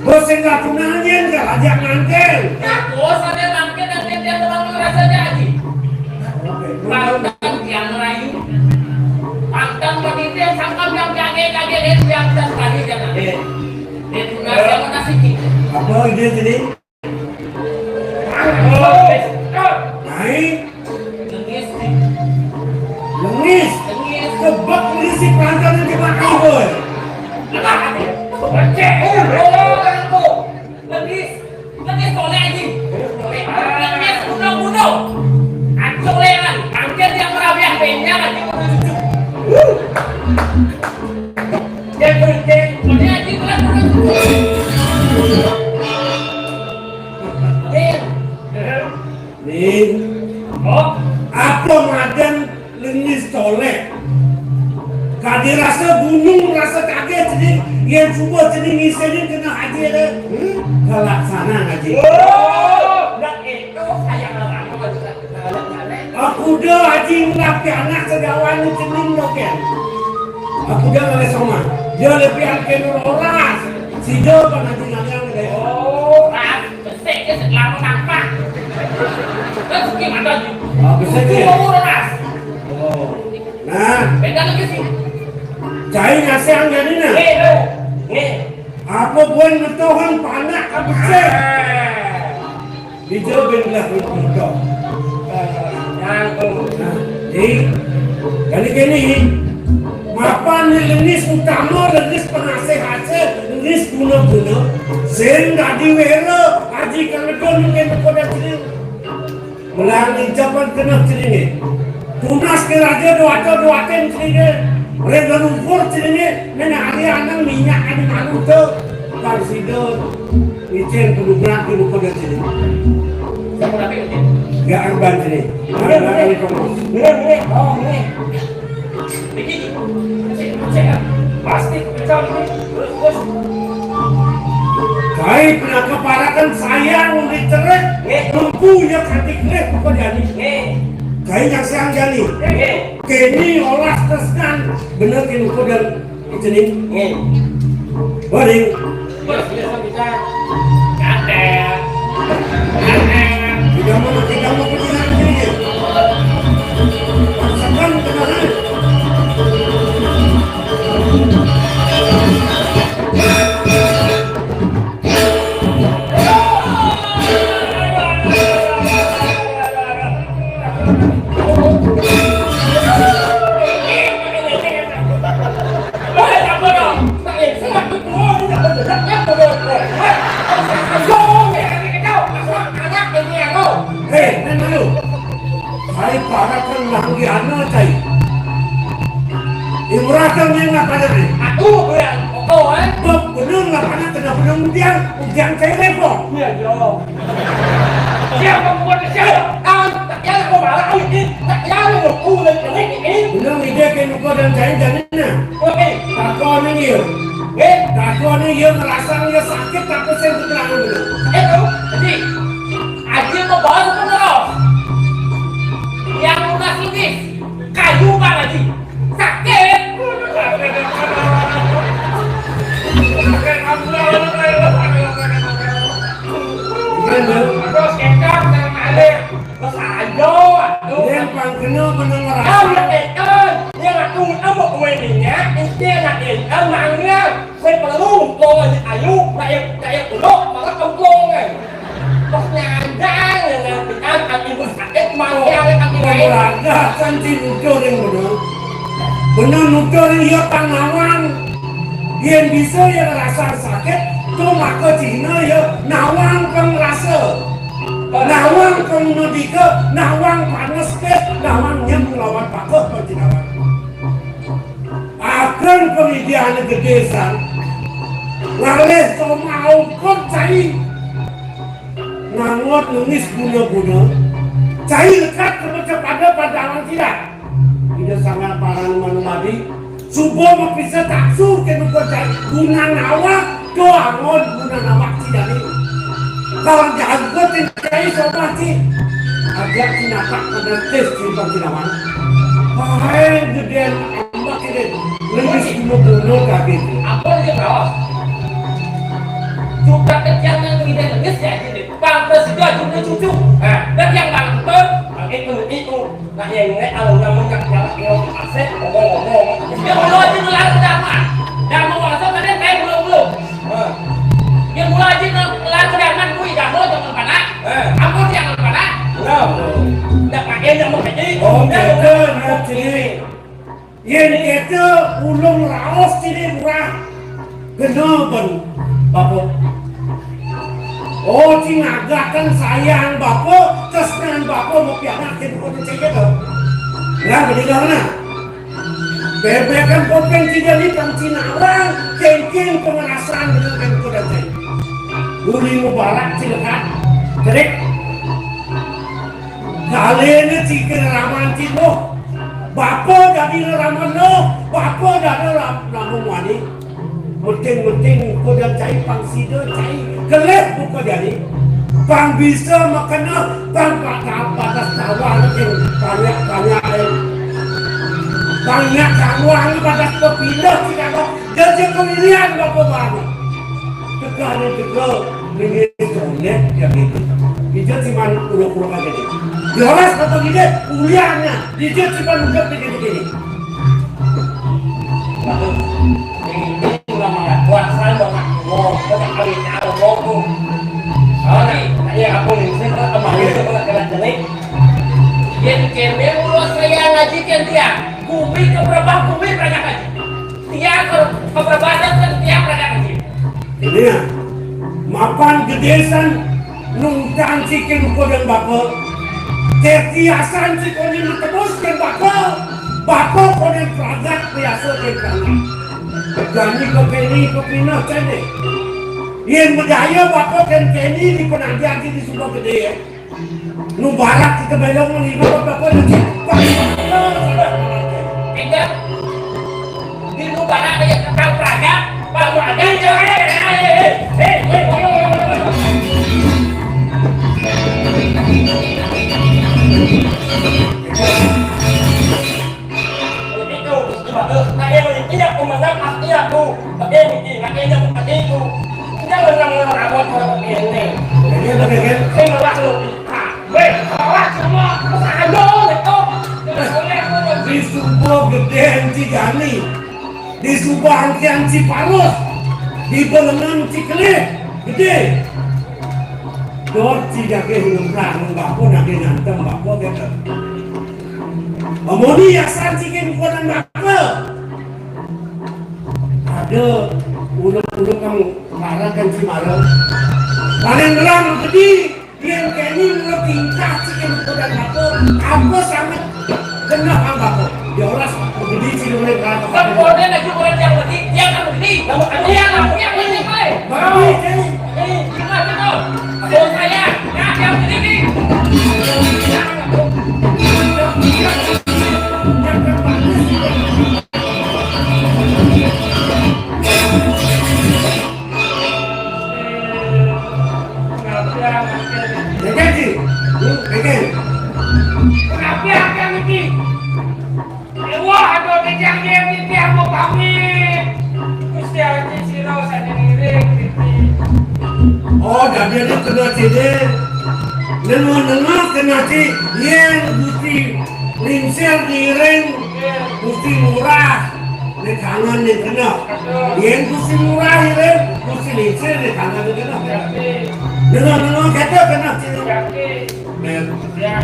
Bos sing nggak tunangan, nggak ajak nganten. Nah, bos ada nganten, nganten dia orang ngerasa aja aji. Pantang tiang rayu. Pantang pendidikan sangkal yang kage-kage dan yang dan tadi jangan. Eh. Dia tunas yang mana sih? Apa dia tadi? Naik. Lengis. Lengis. Lengis. Kebak polisi pantang yang kena boy. Alah, becek. Oh, oh, oh. Lengis. Lengis soleh aji. Lengis bunuh-bunuh. Acung leran. Angker yang merabiah penyang aji kudu cucuk. Dia penting. Soleh aji kudu cucuk. Nih. Nih. Oh. Apa madan Lengis toleh. Kadi rasa gunung, rasa kaget, cening. Yang cuba cening ngisenin kena haji ada. Hmm? Kelaksana haji. Oh, dah itu saya malam. Aku dah haji ngelapi anak segawan ni cening doken. Aku dah ngalih sama. Dia lebih angke nur oras. Si dia kan haji ngalih. Oh, ras. Besik ke setelah menampak. Terus gimana ni? Ah, besik ke? Dua orang ras. Oh. Nah. Beda lagi sih. Cai ngasih angin ni nah. Ni, tu. Ni. Apa buan metohan panak ke besik? Ah. Dijawab belah betul. Yang tu. Nah, ni. Kali kini, mapan ni lengis utama, lengis pengasih-asih, lengis guna-guna. Sing dadi wera, aji kang ledon mungkin kepada diri. Melang ni jaban kena celinge. Tunas ke raja dua atau dua tem celinge. Rega lumpur celinge, nena hari anang minyak adi malu tu. Kang sida. Icen kudu berarti lupa dari sini. Siapa tapi ini? Gak arban sini. Mana, mana, mana? Ini, ini. Oh, ini. Ini. Cek, cek, ah. Pasti pecah ini. Terus, terus. Kai pernah keparakan sayang di cerai. Nggih. Lumpuh ya kantik nggih, apa jadi? Nggih. Kai yang sayang jadi. Nggih. Kini olah tresnan bener kini kudu Cening. Nggih. Waring. Wes, biasa bisa. Gatel. Gatel. Tidak mau, tidak mau pergi lagi, cening. Paksakan, tenang. Hei, nang malu. Hai para kan langgiana cai. Imratan yang nak pada ni. Aku yang kau eh. Bab benar nak pada kena benar ujian, ujian cai repot. Iya, yo. Siapa buat siapa? Ah, tak payah kau marah, ah, ini. Tak payah lu, aku udah kena ini. Benar ide ke muka dan cai jangan. Oke. Takon ni dia. Eh, takon ni dia merasa dia sakit tapi saya keterangan dulu. Eh, tu, jadi, Aji mau bawa ke neraka. Yang lunas ini, kayu kan Aji. Sakit. Terus kecap dan air. Besayo, aduh. Dia pang kena menang rasa. Kamu tekan. Dia nak tunggu apa kue minyak, dia nak tekan mangga. Saya perlu kau ayu, rakyat, rakyat pulau, malah kau pulau kan. Pas nyandang, yang nantikan, hati bersakit, mangga, hati lain. Olahraga, kan tidur yang benar. Bener nutur ia pang nawang. Yén bisa ia ngrasa sakit, to maka cihna ia nawang pang rasa. Nawang pang nudika, nawang panes tis, nawang nyem nglawan pakuh pang cinawang. Akan pang Ida Ané Gedé san. Ngalih somah ungkup cai. Ngangot ngemis guna-guna. Cai lekad ka macapada pandangan sida. Ida Sang Hyang Parama Manumadi, suba mapisah taksu kén rupa cai. Guna nawak, to angon guna nawak sida né. Lawan jaga cai somah ci. Ajak ci natak pada tis ci pang cinawang. Pahai gedén ambak gedén. Ngemis guna-guna kabéh. Apa dia kaos? Suka kejang nang gedén ngemis ya, gini. Pantes itu aja udah cucu. Nah, dan yang bang betul, pakai itu, itu. Nah, yang nggak tahu namanya kalau yang asik, ngomong-ngomong. Dia mau aja ngelar ke daman. Dan mau masuk, ada yang kayak belum-belum. Nah. Dia mulai aja ngelar ke daman, kui, dah mau jangan panas. Eh. Ampun, jangan panas. Nah. Nggak pakai, nggak mau kaji. Oh, nggak betul, mau ngerti. Yén kéto ulung raos ciné murah. Kena ban bapa. Oh, ci ngagakan sayang bapa, tresnan bapa mapianak kén kota cék kéto. Lah, bener nah. Bébékan kopéng ci jani pang ci nawang, kéngkén pangerasan bener kén kota cék. Uli mubarak ci lekat. Kedik. Kaliné ci kén raman ci noh. Bapa dadi raman noh, bapa dadi ram-, raman wani. Meting-meting muka dan cai pang sida cai. Kelih muka jani. Pang bisa makena, pang pa-, pa-, padas tawar kén banyak-banyak, eh. Banyak tawar padas pepindah ci kagak. Jaja kawilian bapa bana. Teka ni teka, ni ni connect ya gitu. Ija cuman uruk-uruk aja nih. Jelas apa gini? Kuliahnya. Ija cuman udah begini-begini. Waduh, ini, ini cuma malah kuasa banget. Wow, kok tak kawin, ada bokong. Oh, nih, iya, aku nih, saya kok kemarin itu kena kena jenik. Yén kéné mula saya ngaji kén tiang. Gumi keprabah, gumi prajak ngaji. Tiang ke-, keprabah dan tiang prajak ngaji. Ini ya, mapan gedé san nungtang ci kén rupa dan bapa. Ketiasan ci koné matebus kén bapa. Bapa koné prajak biasa kén prajak. Jani kepéni kepinah céné. Yén madaya bapa kén kéni di penantian ci di Sumba Gedé, ya. Nu barak kita belok melihat apa-apa nanti. Wah, enggak. Di nu barak aja kekal peraga, Pak Peraga, ya, eh, eh, eh, eh, eh, eh, eh, eh. Itu, itu bagus. Nah, ini, ini aku menang, pasti aku. Tapi ini, ini, ini aku, pasti itu. Jangan nang ngerawat orang ini. Ini apa, Kek? Saya ngerawat lu. Ah, weh, ngerawat semua. Terus aja, gitu. Terus boleh aku. Di Sumba Gedé Ci Jani. Di Sumba Angkian Ci Parus. Di Belengan Ci Kelih. Gedé. Dot ci daging ngemprang, bapa daging ngantem, bapa kata. Amoni yasan cikin kuanan bapa. Ada uluk-uluk kang marakan ci mara. Paling rang gedi, yén kéni mula tingkah cikin kuanan bapa, apa sanget kena kang bapa. Ya ora, gedi ci mula kang bapa. Sempurna lagi orang yang gedi, dia kan gedi. Nama dia, nama dia, ini, ini. Mami, ini. Ini, gimana tuh? Tuh saya, ya, yang gedi. Dégén, Ci. Hmm, dégén. Kenapa akan iki? Ewa, aduh, dégén, dégén, dégén, mau pamit. Gusti Aji sira sané ngiring, niki. Oh, dadi ada kena Ci dé. Nengah-nengah kena Ci, yén Gusti Lingsir ngiring, Gusti Ngurah. Né kangen né kena. Yén Gusti Ngurah iring, Gusti Lingsir né kangen né kena. Nengah-nengah kéto kena Ci. Nén. Ya.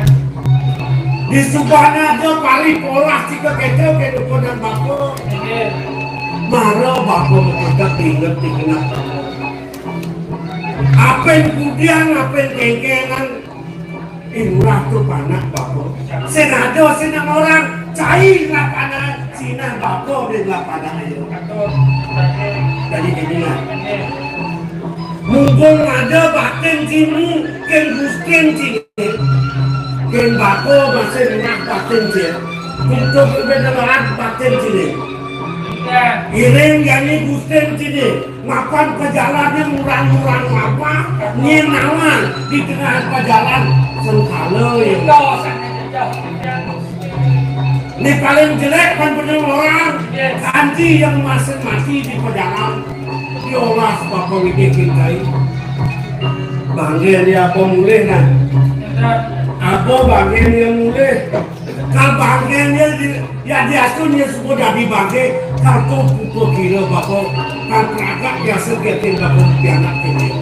Di subana aja pari polah cika kéto ké dukunan bapa. Mara bapa makutak inget di genah bapa. Apin kudian, apin kéngkéngan, imrah tu panak bapa. Sing ada, sing orang, cai lah panak, sinah bapa di lah panak aja. Jadi inilah. Mumpung ada batin sini, kén gustin sini. Kén bapa masih nengah batin sini. Untuk lebih nengah batin sini. Iring jani gustin sini. Mapan pejalanan murang-murang apa? Nyenawan di tengah pajalan sengkala ya. Ini paling jelek kan bener orang. Kanti yang masih mati di pajalan. Yolah, Bapa Widya Kintai. Banggen dia apa mulih nah? Apa banggen dia mulih? Kal banggen dia di, ya diatur dia suka dadi banggen. Kal tu pupa kira bapa. Kal peragak biasa dia tinggal bapa pianak dia.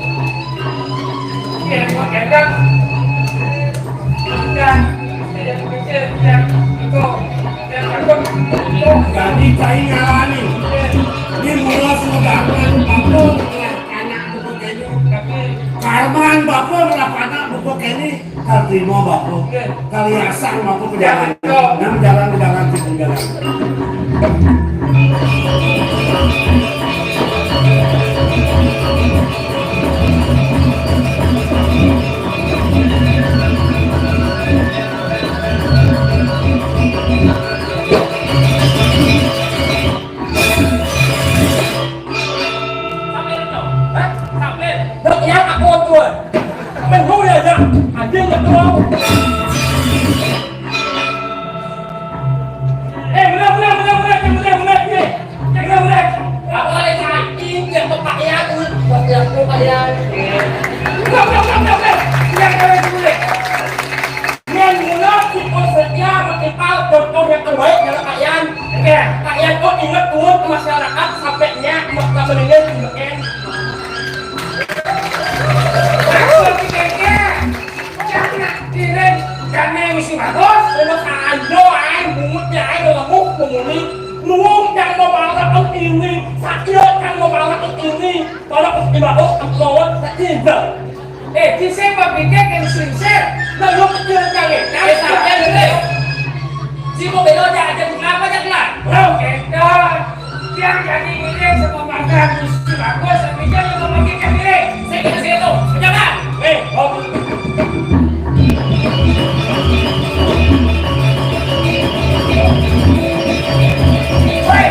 Jadi cai ngalani. Ini mula sudah anak bapa. Karman bapa ngelah anak buka kene, kal terima bapa. Kal yasan bapa pejalan. Nam jalan, jalan, jalan. Sampai itu. Hah? Sampai. Dok, ya, aku tuh. Sampai dulu ya, ya. Anjing ya, tuh. Eh, benar, benar, benar, benar, benar, benar, benar. Benar, benar. Aku ada cacing, yang kepakaian, buat yang kepakaian. Benar, benar, benar, benar, benar. Yang kalian boleh. Yén mula kita setia menimpal contoh yang terbaik dalam pakaian. Oke, pakaian kok inget turun ke masyarakat sampai nyak makna menilai tindakan. Aku pikir, jangan kirim, jangan mesti bagus. Rumah aja, ay, bungutnya, ay, lemuk, bunguni. Nuwung yang mau malah ini, sakit yang mau malah ini. Kalau mesti bagus, aku mau sakit. Eh, ci sing mabike kén singsir, lalu kecil kali. Eh, sampeyan ngene. Si mau bela aja, aja buka apa aja kelar? Oh, édan. Yang jadi ini sama makan, mesti bagus, tapi dia juga mabike kene. Sing kene sing itu. Pejabat. Eh, oh. Hei.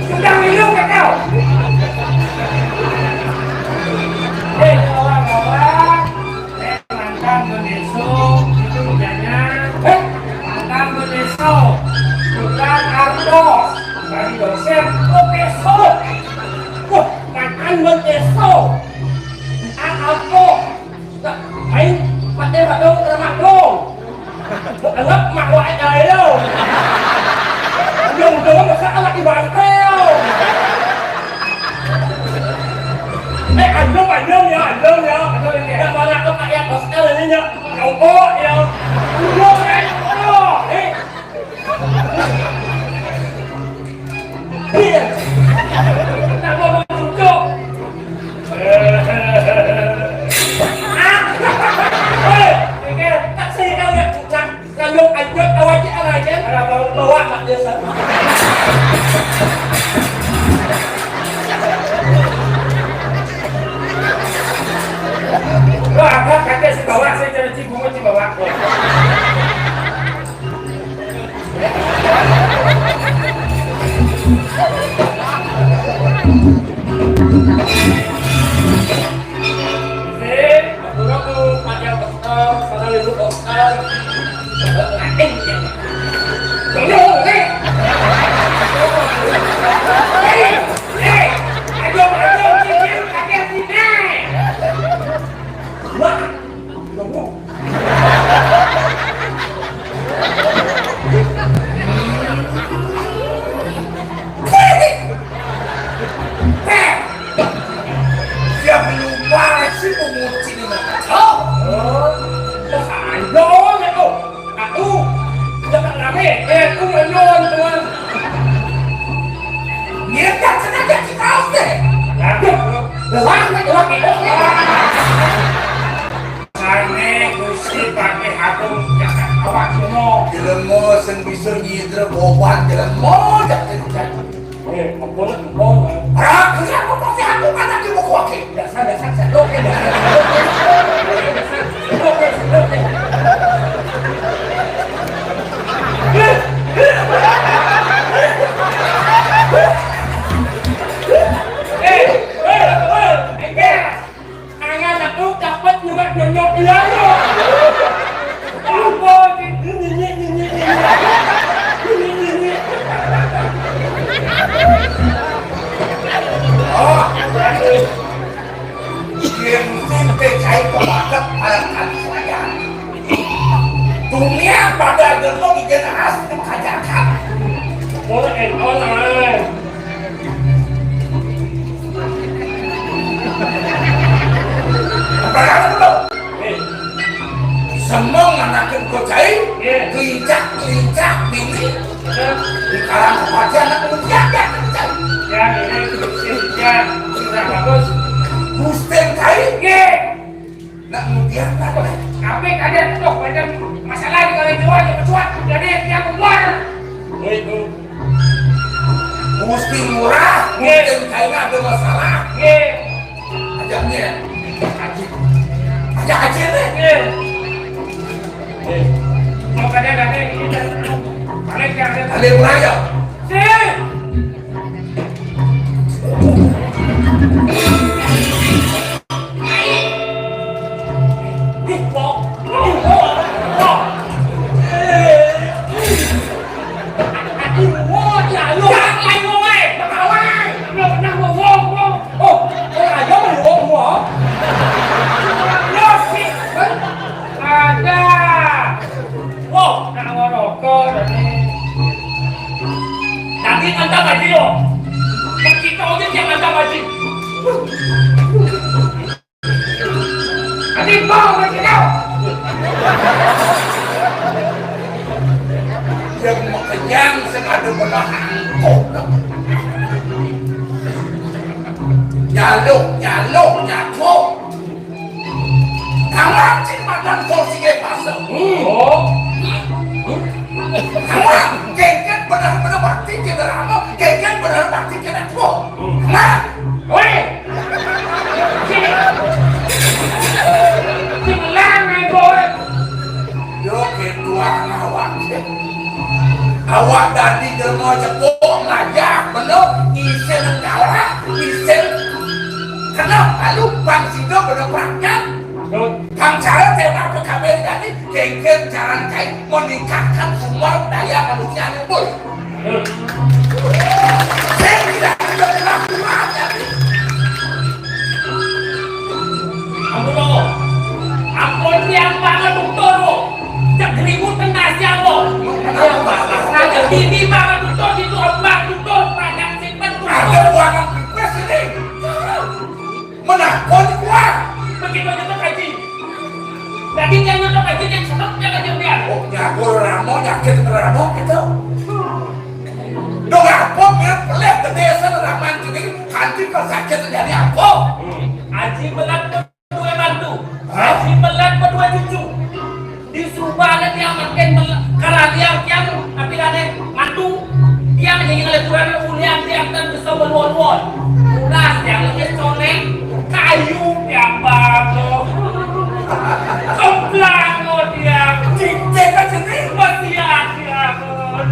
Sudah minum kakak? Eh, kawan-kawan. Mantan beneso itu kerjanya. Eh, mantan beneso. Bukan artos. Dari dosen, profesor. Wah, mantan beneso. Bukan artos. Tak main, pakai hak dong, kena mak dong. Anggap mak wae ae lo. Dong, dong, masa anak ibarat lo. Eh, andong, andong ya, andong ya. Andong ini. Yang mana tuh kayak hostel ini ya? Rokok ya. Udah, eh, rokok. Eh. Iya. Kenapa mau cucuk? Ah. Eh, pikir, tak sih kau ya, Cak. Kandung anjot awak cik awak cik. Ada bau bawa mak dia sana. Wah, apa kata si bawa, saya jadi cibunga si bawa. Oh, yén sing téh cai pemaket aran kali sayang. Dunia pada gelo bikin asli kajakan. Oh, eh, oh, eh. Barang dulu. Eh. Semua nganakin kocai, eh, kelincak-kelincak bini. Di kalangan wajah anak muda, ya, ya, ya, sudah bagus. Gustin kai, ya. Nak muda, nak. Tapi kadang tuh, kadang masalah di kalau jual, ya, pecuat. Jadi, dia keluar. Itu. Gustin murah, ya. Gustin kai, ada masalah. Ya. Ajaknya. Ajak aja nih. Eh. Eh. Mau kada ada ini, balik ya, ada. Ada yang merayu. Sip. Ih, kok. Ih, kok. Kok. Aduh, ya, lu. Yang lain, lu, eh. Lu pernah ngomong, lu. Oh, oh, ayo, lu, oh, oh. Lu sih, kan? Ada. Wow, nak ngerokok, tadi. Tadi mantap aja, lo. Kita aja yang mantap aja. Adi bau lagi kau. Yang mau kenyang sing ada belah angkuh. Nyaluk, nyaluk, nyakuk. Kawan cing madan kursi ke pasal. Hmm. Oh. Kawan, kengken benar-benar bakti ke drama, kengken benar bakti ke network. Hmm. Nah. Weh. Sini. Sini, lanang, boy. Yo, ketua ngawak. Awak dadi jelema jepuk ngajak, bener, isin kalah, isin kena, lalu bang sida bener perangkat. Betul. Bang cara tema P K B tadi, kengken jalan kai meningkatkan semua daya manusia yang boleh. Betul. Saya tidak ada pernah kurang, ya. Ampun, lo. Ampun, tiang banget, dokter, lo. Cek ribut tengah siang, lo. Raja Dini banget, dokter, itu ombak, dokter, panjang simpen, dokter. Ada buangan pipis ini. Menakon kuat. Begitu aja tuh, Kaji. Tadi dia nyotok Kaji, dia seneng, dia Kaji, dia. Oh, nyakur ramo, nyakit ramo, gitu. Dong apa, biar pelit, gede, sen, raman, gini, kanti, kalau sakit, jadi apa? Aji belat, Dua mantu. Hah? Aji melat berdua cucu. Disuruh balik tiang makin mel-, karaliang tiang, tapi ada mantu. Tiang jadi ngeliat kurang ulian tiang dan bisa berluan-luan. Udah tiang lagi colek, kayu tiang batu. Kemblang lo tiang. Cicek aja nih. Mesian tiang.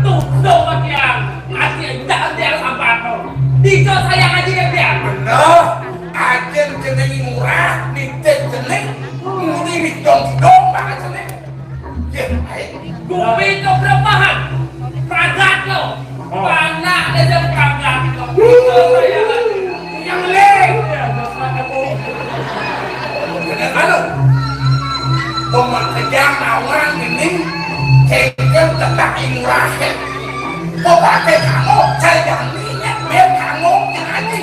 Tuh, tuh tiang. Aji enggak tiang sampah tuh. Dijo sayang aja ya tiang. Bener. Ajin jeneng murah, nitih jeneng, muni widong-widong banget jeneng. Yeh, ae. Kuwi keberkahan. Pragat lo. Oh. Panak aja pragat lo. Yang le. Bener anu. Pemakejang awang ini, kengken tetap murah. Kok pakai kamu, saya jangan ingat, biar kamu yang aji.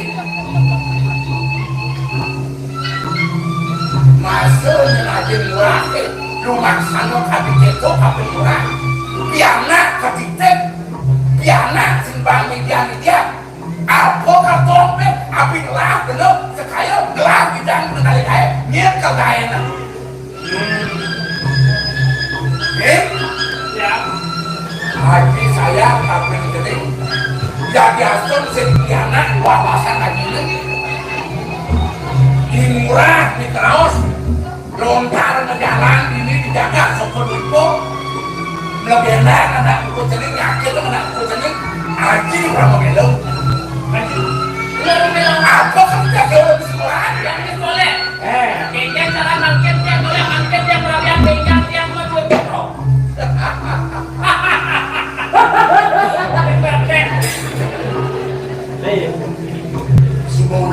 Masa nyelajin murah, eh, lumaksana kadi keto kabeh murah. Pianak kadidik, pianak simbang media-media. Apa katon pe, abdi ngelah bener, sekaya ngelah bidang menari kae, nyet kagaenan. Eh? Ya. Haji sayang kabeh gede. Jadi asal sing pianak wawasan haji ini. Di murah, di terus. Lontar ngejalan ini dijaga sopir ibu. Melebenan anak buku celing, yakin anak buku celing. Haji orang melo. Haji. Orang melo. Apa kerja dia di sekolah? Yang di sekolah. Eh. Kengken cara mangkin dia, boleh mangkin dia, perabian kengken dia, mau duit mikro. Ayo. Semua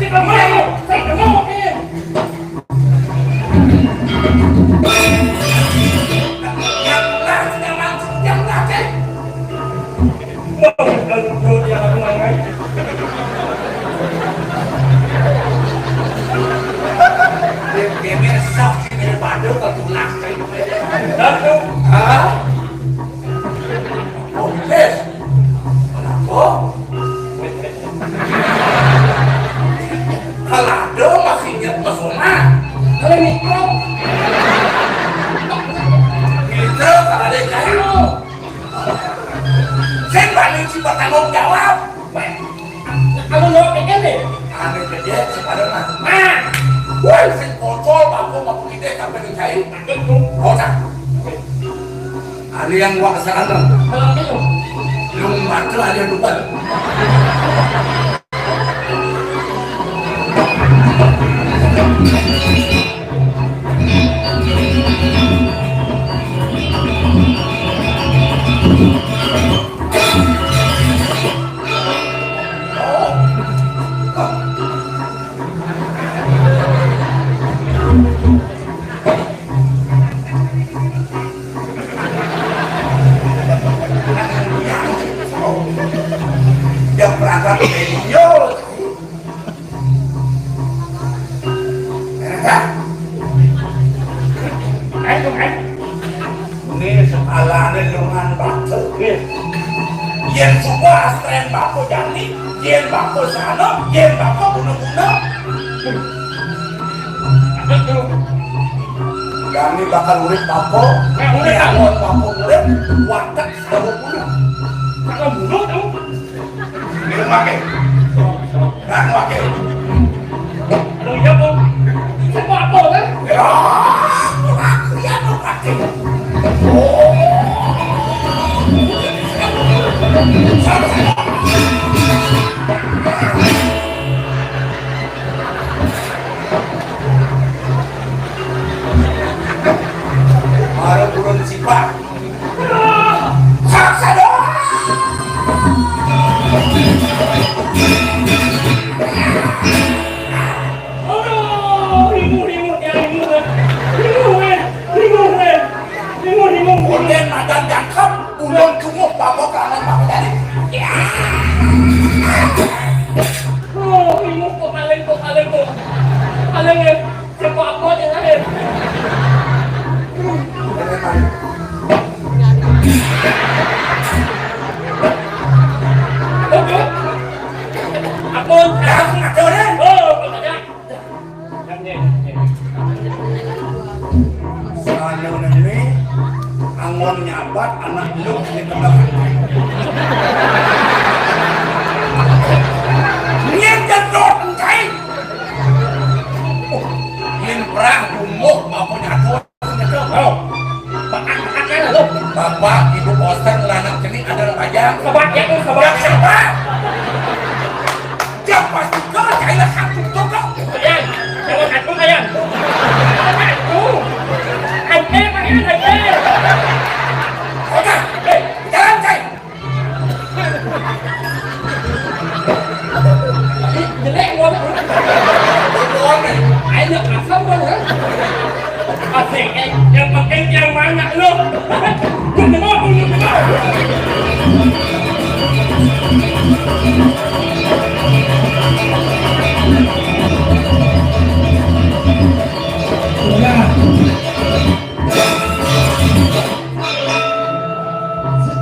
Sing kamu, sing kamu, eh. Yang lah, yang langsung, yang lah, cek. Wah, kalau dia langsung main. Dia, dia besok, dia pada ke tulang, cek. Satu. Hah? Oh, yes. Kenapa? Kalau ada masih ingat pesona. Kalau mikro. Kita kalau ada kayu. Saya berani sih bertanggung jawab. Kamu jawab kayak gini. Ada kerja sepada mah. Nah. Woi, sing kontrol bangku mau kita sampai di kayu. Itu. Roda. Ada yang gua kesalahan. Kalau itu. Lu mati ada lupa. Yang berangkat video. Ini sekalane lengan batu. Yen suka astren bako jani, yen bako sano, yen bako guna-guna. Jani bakal urip bako, nek urip bako urip, watek sano guna. Bakal bunuh tuh. Ini pakai. Nah, pakai. Aduh, iya, Bang. Saya mau apa, kan? Ya, aku ya mau pakai. Oh. Wong nyabat anak lu di tengah. Niat jadot, cai. Oh, yen perah bumbuh apa nyatu. Oh. Bapak, ibu bosan lah anak cenik ada aja. Sebab ya tuh, sebab. Ya, sebab. Siapa sih kau cai lah satu tuh kau? Ayan, jangan satu, ayan. Satu. Hampir, ayan, hampir. Oke, eh, jalan cai. Jelek gua. Bohong nih. Ayo, asal gua, kan? Asik, eh. Yang penting yang mana lu? Lu jenguk, lu jenguk. Udah.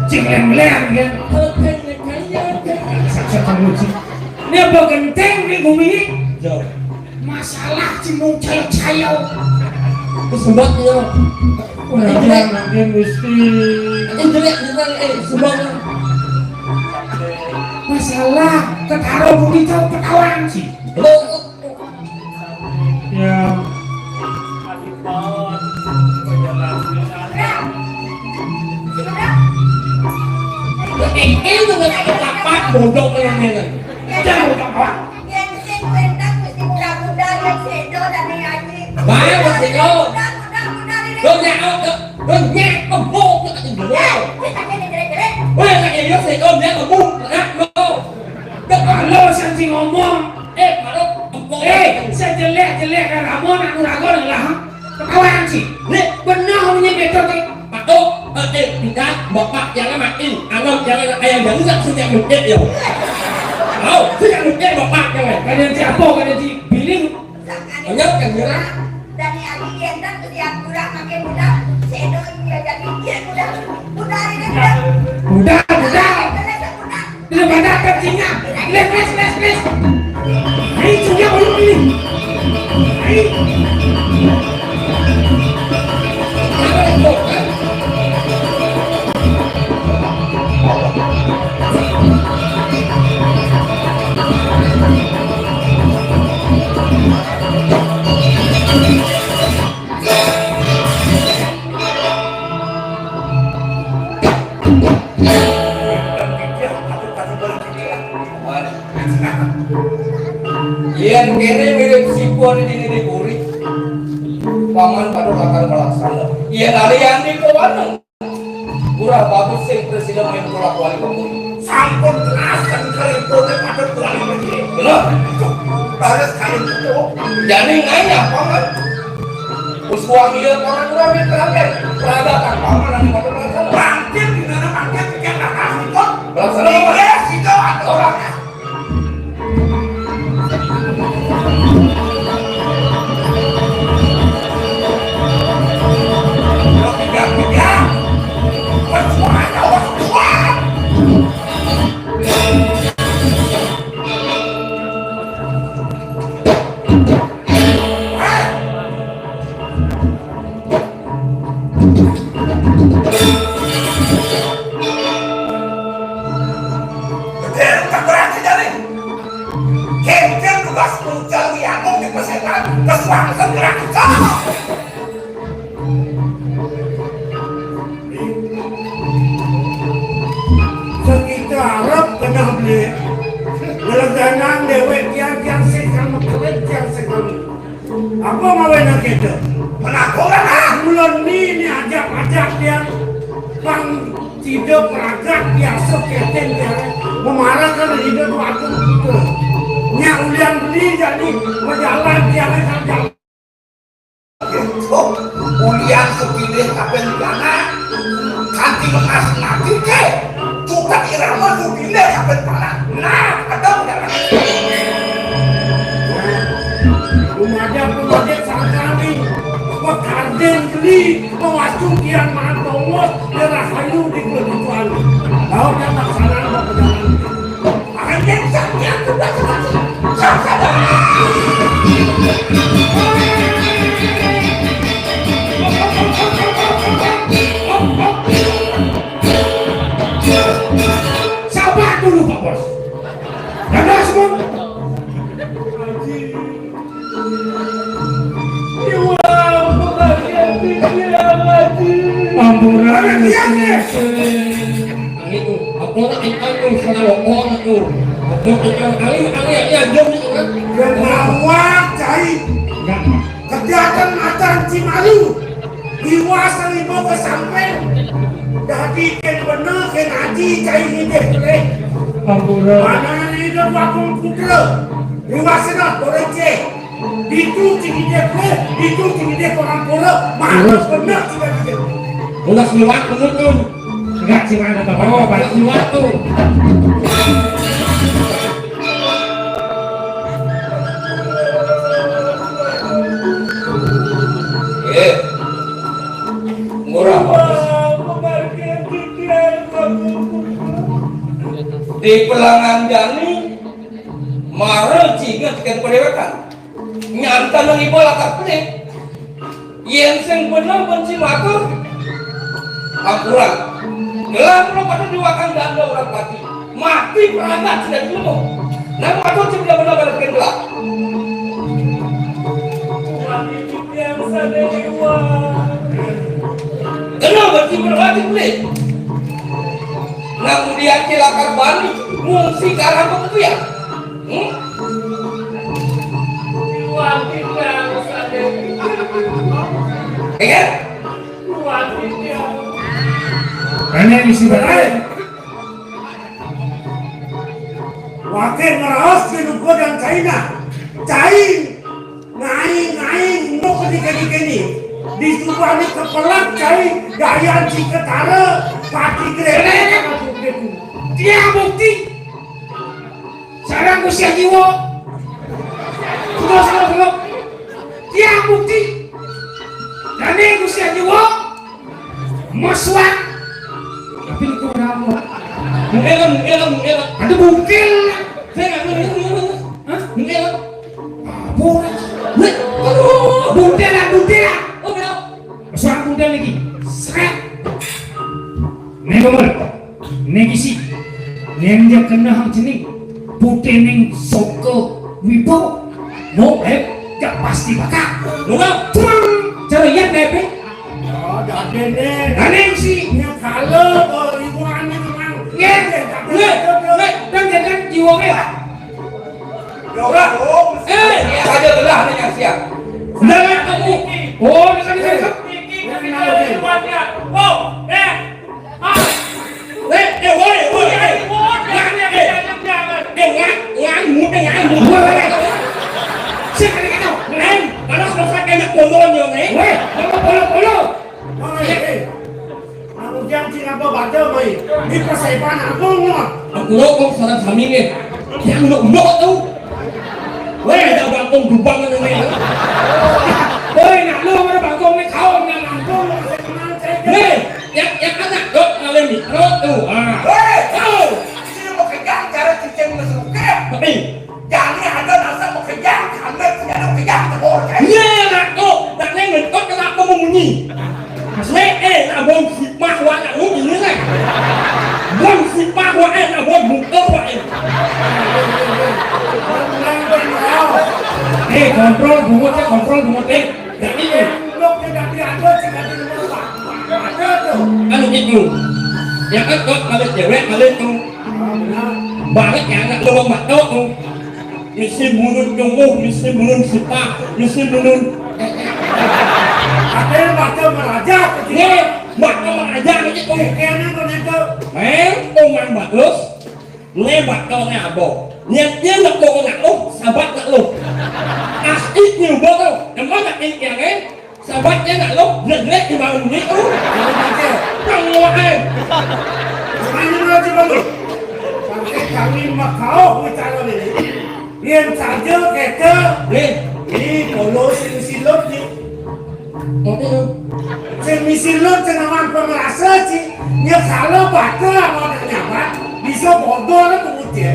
Cing lem-lem, ya. Setan lucu. Ini apa genteng di bumi ini? Jauh. Masalah cimung cayo-cayo. Terus buat dia. Orang bilang nanti mesti. Eh, jelek, jelek, eh, sumbang. Masalah ketaro bumi jauh ketahuan sih. Ya. Ini tuh nggak dapat bodoh kayak gini. Jangan lupa. Yang sing kuentan mesti muda-muda, yang sedo dan yang ngaji. Baik, Mas Eko. Muda, muda, muda, ini. Lo nyakau ke, lo nyakau ke, ke, ke, ke. Eh, kita jadi jelek-jelek. Weh, tak iya, Mas Eko, dia kebun, nak, lo. Kalau saya sih ngomong, eh, kalau, eh, sejelek-jelek Ramon, anu ragon lah. Ketahuan sih. Nih, benar ngomongnya betul nih. Patok, eh, eh, tidak, bapak jangan main. Anak jangan ayam jangan sejak mungkin ya. Mau, sejak mungkin bapak jangan. Kalian siapa? Kalian si Billy. Banyak kan ya? Dari Abi Gendang ke Diapura makin muda. Sedo dia jadi dia muda. Muda ini muda. Muda, muda. Muda, muda. Tidak ada kencingnya. Les, les, les, les. Ayo, juga belum ini. Ayo. Yén kéné mirip sipun dini di puri. Paman pada bakal melaksana. Yén ari yang di pewanang. Kurang bagus sing presiden main bola kuali pemuri. Sampun kenasen keriputnya pada kuali pemuri. Bener? Baris kali itu. Jadi ngayah, Paman. Terus uang dia orang-orang yang terakhir. Peradakan Paman yang pada melaksana. Bangkit, di mana bangkit? Bikin kakak sipun. Melaksana apa? Iya, situ ada orangnya. Sekitar Arab kena beli. Ngeleganan dewek tiang-tiang sing kamu keren tiang sing kamu. Apa mawe nak kita? Penakuran ah! Mulon ni ni ajak-ajak dia. Pang tidak peragak biasa keten dia. Memarahkan hidup waktu kita. Nya ulian beli jadi berjalan dia kan jalan. Ulian sepilih kapan jalan. Kanti lekas mati ke. Tukang irama tu bila kapan panas. Nah, ada udah. Rumaja-rumaja sakali, pekarden beli, mewacung kian mahan tongos, darah kayu di kebutuhan. Laut datang sana, mau ke dalam. Anjing, sakit, sakit, sakit. Ampura, Gusti. Ayo, apa nak ikan tu, salah orang tu. Apa ikan, ayo, ayo, ayo, jom ni, kan? Kenapa, Cai? Enggak, Mak. Kerjakan macam Cimalu. Iwas lima ke samping. Jadi, ken bener, ken aji, Cai ni deh, boleh. Ampura. Mana ni dia buat komputer? Iwas sana, boleh cek. Itu tinggi dia, eh, itu tinggi dia orang pura, mana benar tidak dia. Ulah siwak penutun. Enggak siwak ada apa-apa, siwak tu. Eh, murah. Di pelangan jani, mara jingat ikan pelewekan. Nyanta nang iba lakar pelit. Yén sing bener benci matur, ampura. Gelah mula pada diwakan danda urang pati. Mati peragat sida jlema. Nang matur sing bener-bener pada bikin gelah. Kena benci merwati pelit. Nang udian cilakar bani, ngungsi karang pemutian. Hmm? Iya? Ini isi berai. Wakil ngeraos di lugu dan China. Cai ngai-ngai nguk di kene-kene. Di subane kepelak cai gayan si ketara pati gede. Dia bukti. Sareng Gusti Haji Wo. Sudah, sudah, sudah. Tiang bukti. Dane Gusti Haji Wo. Meswang. Tapi itu kenapa? Mengela, mengela, mengela. Ada bukil. Saya nggak ngerti, nggak ngerti. Hah? Mengela. Apa? Weh, aduh. Buntil lah, buntil lah. Oh, kenapa? Meswang buntil lagi. Sret. Nih, Bang. Ning isi, ning ja keneh hang cening, putih ning soka wibawa, no, eh, ja pasti bakal. Nunggu, cuang, cara iya, Bebe. Oh, dah dene. Ning isi. Nya kala, oh, ibu ane memang. Nggih, nggih, nggih, dan, dan, dan, jiwa, nggih. Ya ora, Om. Eh, aja gelah ning siang. Lah, kamu. Oh, ini kan, ini kan. Oh, eh. Ah. Eh, eh, woi, woi, eh. Ngan, eh. Eh, ngan, ngan, mut, eh, ngan, mut. Woi, woi, woi. Sik, kali kata. Ngan, kalau selesai kena polo nyo, eh. Woi, polo, polo, polo. Woi, eh. Nang ujan cing apa baca, woi. Ini persepan aku, ngok. Aku lo kok salah sami ni. Yang lo, lo tu. Woi, ada bangkong dubang ni. Woi, nak lo mana bangkong ni, kau nak bangkong. Ni, yang, yang anak dok ngalami, lo tu. Ah. Hei! Kau! Sini mau kejar cara cicing masuk ke? Tapi, jangan ada rasa mau kejar, karena tidak ada kejar, tak boleh. Iya, nak tu. Nak ni, kau kenapa membunyi? Mas, eh, eh, nak buang sipah, wak, nak lu ini, kan? Buang sipah, wak, eh, nak buang muka, wak, eh. Eh, kontrol bungut, eh, kontrol bungut, eh. Jadi, eh. Kan gitu. Ya kan, kok, kalau cewek, kalau itu. Balik ya, anak lu, Bang, Bang, tuh. Misi mulun jumbuh, misi mulun sipah, misi mulun. Ada yang baca meraja. Ye, baca meraja ni tu. Kena kau nak tu. Eh, Oman bagus. Ni baca ni apa? Niat dia nak kau nak lu, sahabat nak lu. Asik ni ubah tu. Nama nak ni yang, eh? Sahabatnya nak lo, jelek-jelek di bawah duit tu. Tang lo, eh. Sebenarnya lo cuma lo. Sampai kami makau bicara ni. Yang saja kata, eh, ni kalau si misi lot ni. Apa tu? Si misi lot cenawan pemerasa si. Nya kala baka amun nak nyabat, bisa bodol lah pengutil.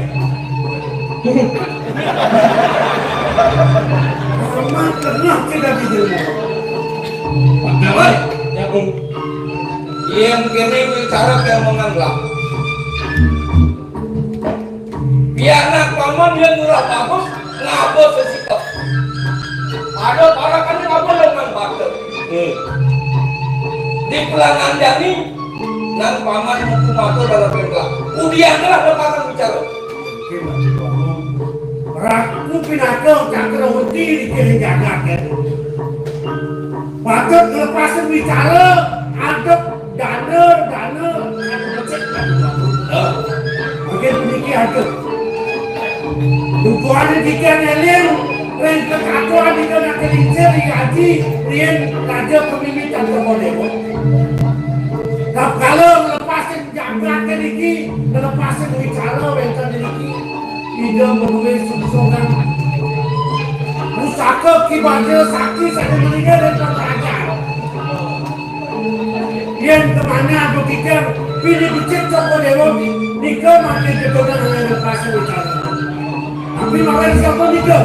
Amat pernah kita di rumah. Amat, ya, Bung. Yang kini bicara ke menganggap. Pianak paman yang murah bagus, ngaba sesita. Ada parakan ngaba lengan bata. Hmm. Di pelangan jani, nang paman muku mata dalam pengkah. Udian lah lepasang bicara. Oke, Pak Ketua. Raku pinaka cakrawati di kiring jagat, ya. Patut lepasin bicara, adep dana, dana, adep becik, Pak Ketua. Hah? Mungkin demikian tuh. Tujuan demikian eling, ring kekakuan itu nak kelincir, diaji, ring raja pemimpin tanpa model. Tatkala ngelepasin jagat niki, ngelepasin wicara wénten niki, Ida menulis sungsungan. Pusaka Ki Bajra Sakti sané melinggih ring kerajaan. Yén kemana ada pikir, pilih becik Cokor Déwa nika mangkin keturunan ngelepasin wicara. Tapi malah siapa nika?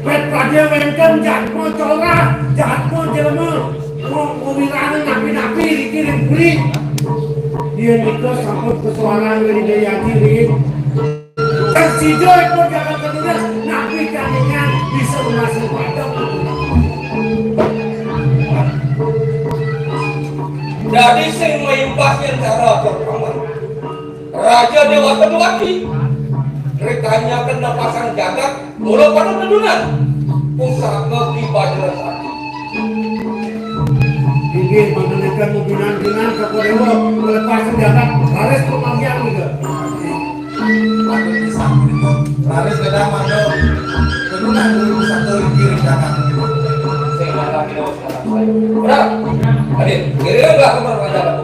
Wét pada wénten jatma corah, jatma jelema, ngo-, ngowirana napi-napi riki ring puri. Yén nika sampun pesuaran ring Ida Hyang Aji ring. Sida ipun jagat kedunya, napi kandingan bisa masuk pada. Dadi sing maimpah yén cara atur paman. Raja Déwata Dewati, rikanya kena pasang jagat, mula pada tedunan. Pusaka Ki Bajra Sakti. Inggih, mangkanaken mubinan-binan Cokor Déwa, ngelepasin jagat, raris pamanggihan nika. Patut pisan punika. Raris kedang mangga tedunan guru pusaka inggih ring jagat. Sing mangga kita Ora. Adin, kira-kira berapa perpanjangan?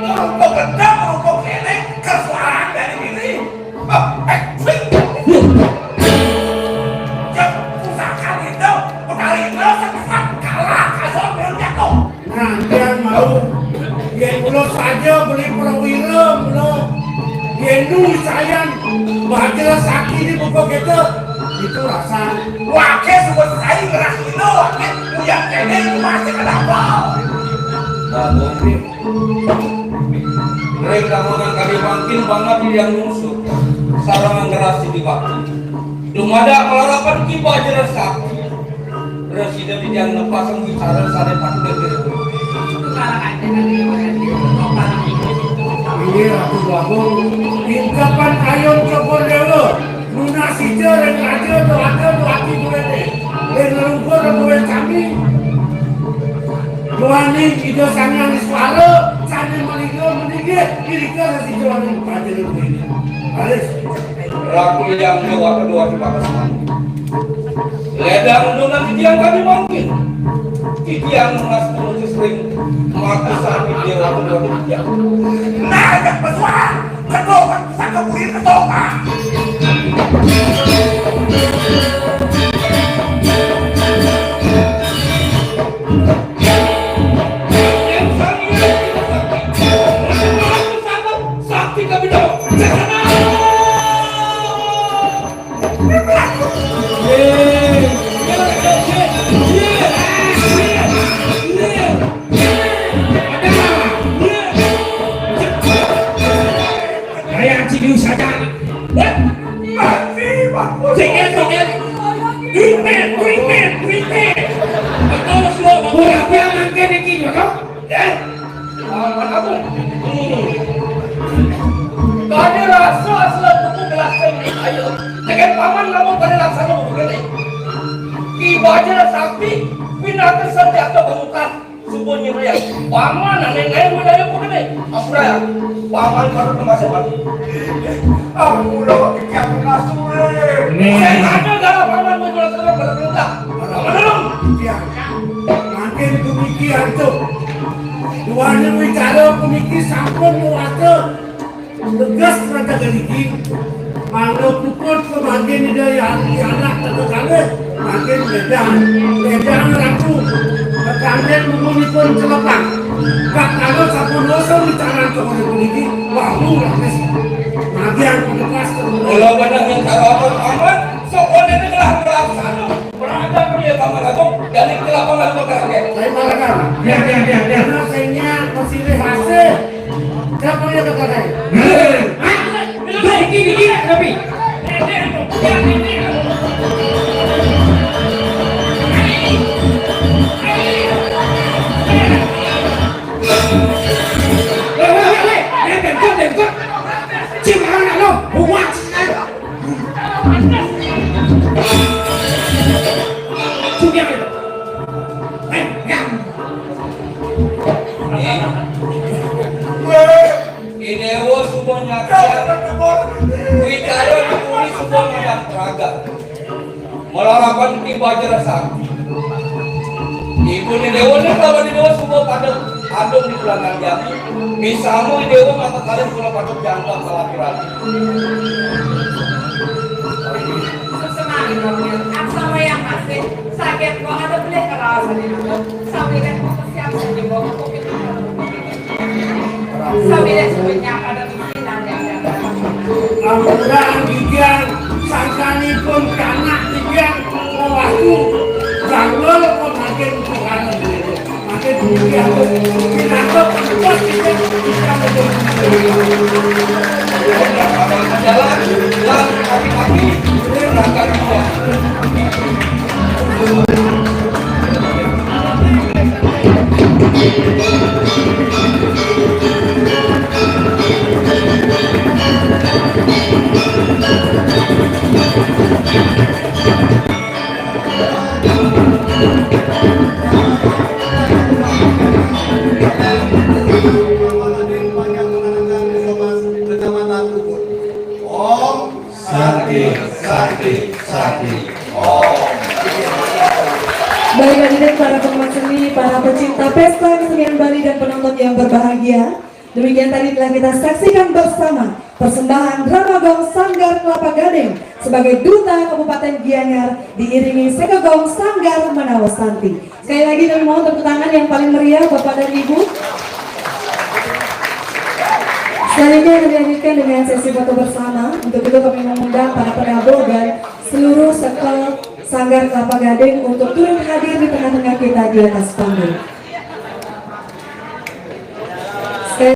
Rungkuk gendang, rungkuk kéné, kesuaraan dari diri. Ah, eh, wih. Jam pusaka itu, udah lima, sesat, kalah, kasar, belum jatuh. Nah, dia mau. Yén mula saja beli perwira, mula. Yén nu sayan, Bajra Sakti di buku kita, itu rasa. Waké suka sekali ngerah itu, waké. Uyak kéné, itu masih ada apa? Bagus. Ring kamunan kadi mangkin banget yang ngusuk sareng ngerasi di waktu. Dumadak malarapan Ki Bajra Sakti. Resida di yang lepas wicara sané patut diri. Inggih Ratu Agung, ingkepan kayun Cokor Déwa. Nunas sida ring raja, dewata, dewati duwéné. Ring lungkur duwé kami. Duaning Ida Sang Hyang Iswara, sané malinggih, malinggih, irika sida duaning raja duwéné. Raris. Ratu Hyang Dewata Dewati Pakas Mani. Ledang nunas titiang kami mangkin. Titiang nunas nunas ring mata sami Dewata Dewati titiang. Nah, pesuara. Ketua pusaka kurir ketua. Sakti kami dong. Kaya cidu saja. Sikil, sikil. Duit men, duit men, duit men. Betul, semua. Pura-pura mangkin iki, ya, toh? Eh? Paman Agung. Hmm. Kade rasa asal tuku gelas sing ayo. Tekan paman lamun pada laksana begini. Ki Bajra Sakti, pinaka senjata pamungkas. Sumpun nyemrayang. Paman ané ngaé budaya pokokné. Ampura ya. Paman patut kemasan mati. Ampura, iki aku kasure. Sing ada dalam paman menjelaskan pada perintah. Paman dulu. Iya. Mangkin puniki antuk. Duaning wicara puniki sampun mawasta. Teges rata niki, mangda puput pamangkin Ida Hyang anak tata kalih, mangkin ledang, ledang ratu, tetanggen bumunipun celepang. Tatkala sampun dosa wicaran kawéntenan puniki, wau raris magian panepas. Kula badhe ngentar amat, sampun niki telah terlaksana. Berada pria Paman Agung, dari kelapa lalu berangkat. Saya marakan. Ya, ya, ya, ya. Karena saya Hah? Tuh, ini, ini, tapi. Weh, weh, weh, weh. Eh, bengkok, bengkok. Cing, orang nak lo. Buat. Sudah. Eh, ya. I Déwa suba nyaksian wicara dipuni suba ngadang pragat. Malarapan ki Bajra Sakti. Ibu ni Déwa ni, kalau di Déwa suba pada adung di bulan jati. Misalmu i Déwa mata kalian kula pada jangkang salaki-laki. Sesemari, Bang, ya. Asal yang masih sakit, kok ada boleh kerasan itu. Sampai dan mau siap saja, Bang. Sampai dan sebenarnya pada pikiran yang ada. Ampura, Bibian, sangkanipun kanak, Bibian, mawatu, janggul pun makin kurang. Makin tinggi, aku pinangkep, kuat, Bibian, kita betul. Jalan, jalan, kaki-kaki, berangkat, Bibian. Om Santi, Santi, Santi. Baik, hadirin para pengamat seni, para pecinta pesta kesenian Bali dan penonton yang berbahagia. Demikian tadi telah kita saksikan bersama persembahan Drama Gong Sanggar Kelapa Gading sebagai duta Kabupaten Gianyar diiringi Seka Gong Sanggar Manawa Santi. Sekali lagi kami mohon tepuk tangan yang paling meriah Bapak dan Ibu. Selanjutnya akan dilanjutkan dengan sesi foto bersama. Untuk itu kami mengundang para penabuh dan seluruh Seka Sanggar Kelapa Gading untuk turut hadir di tengah-tengah kita di atas panggung.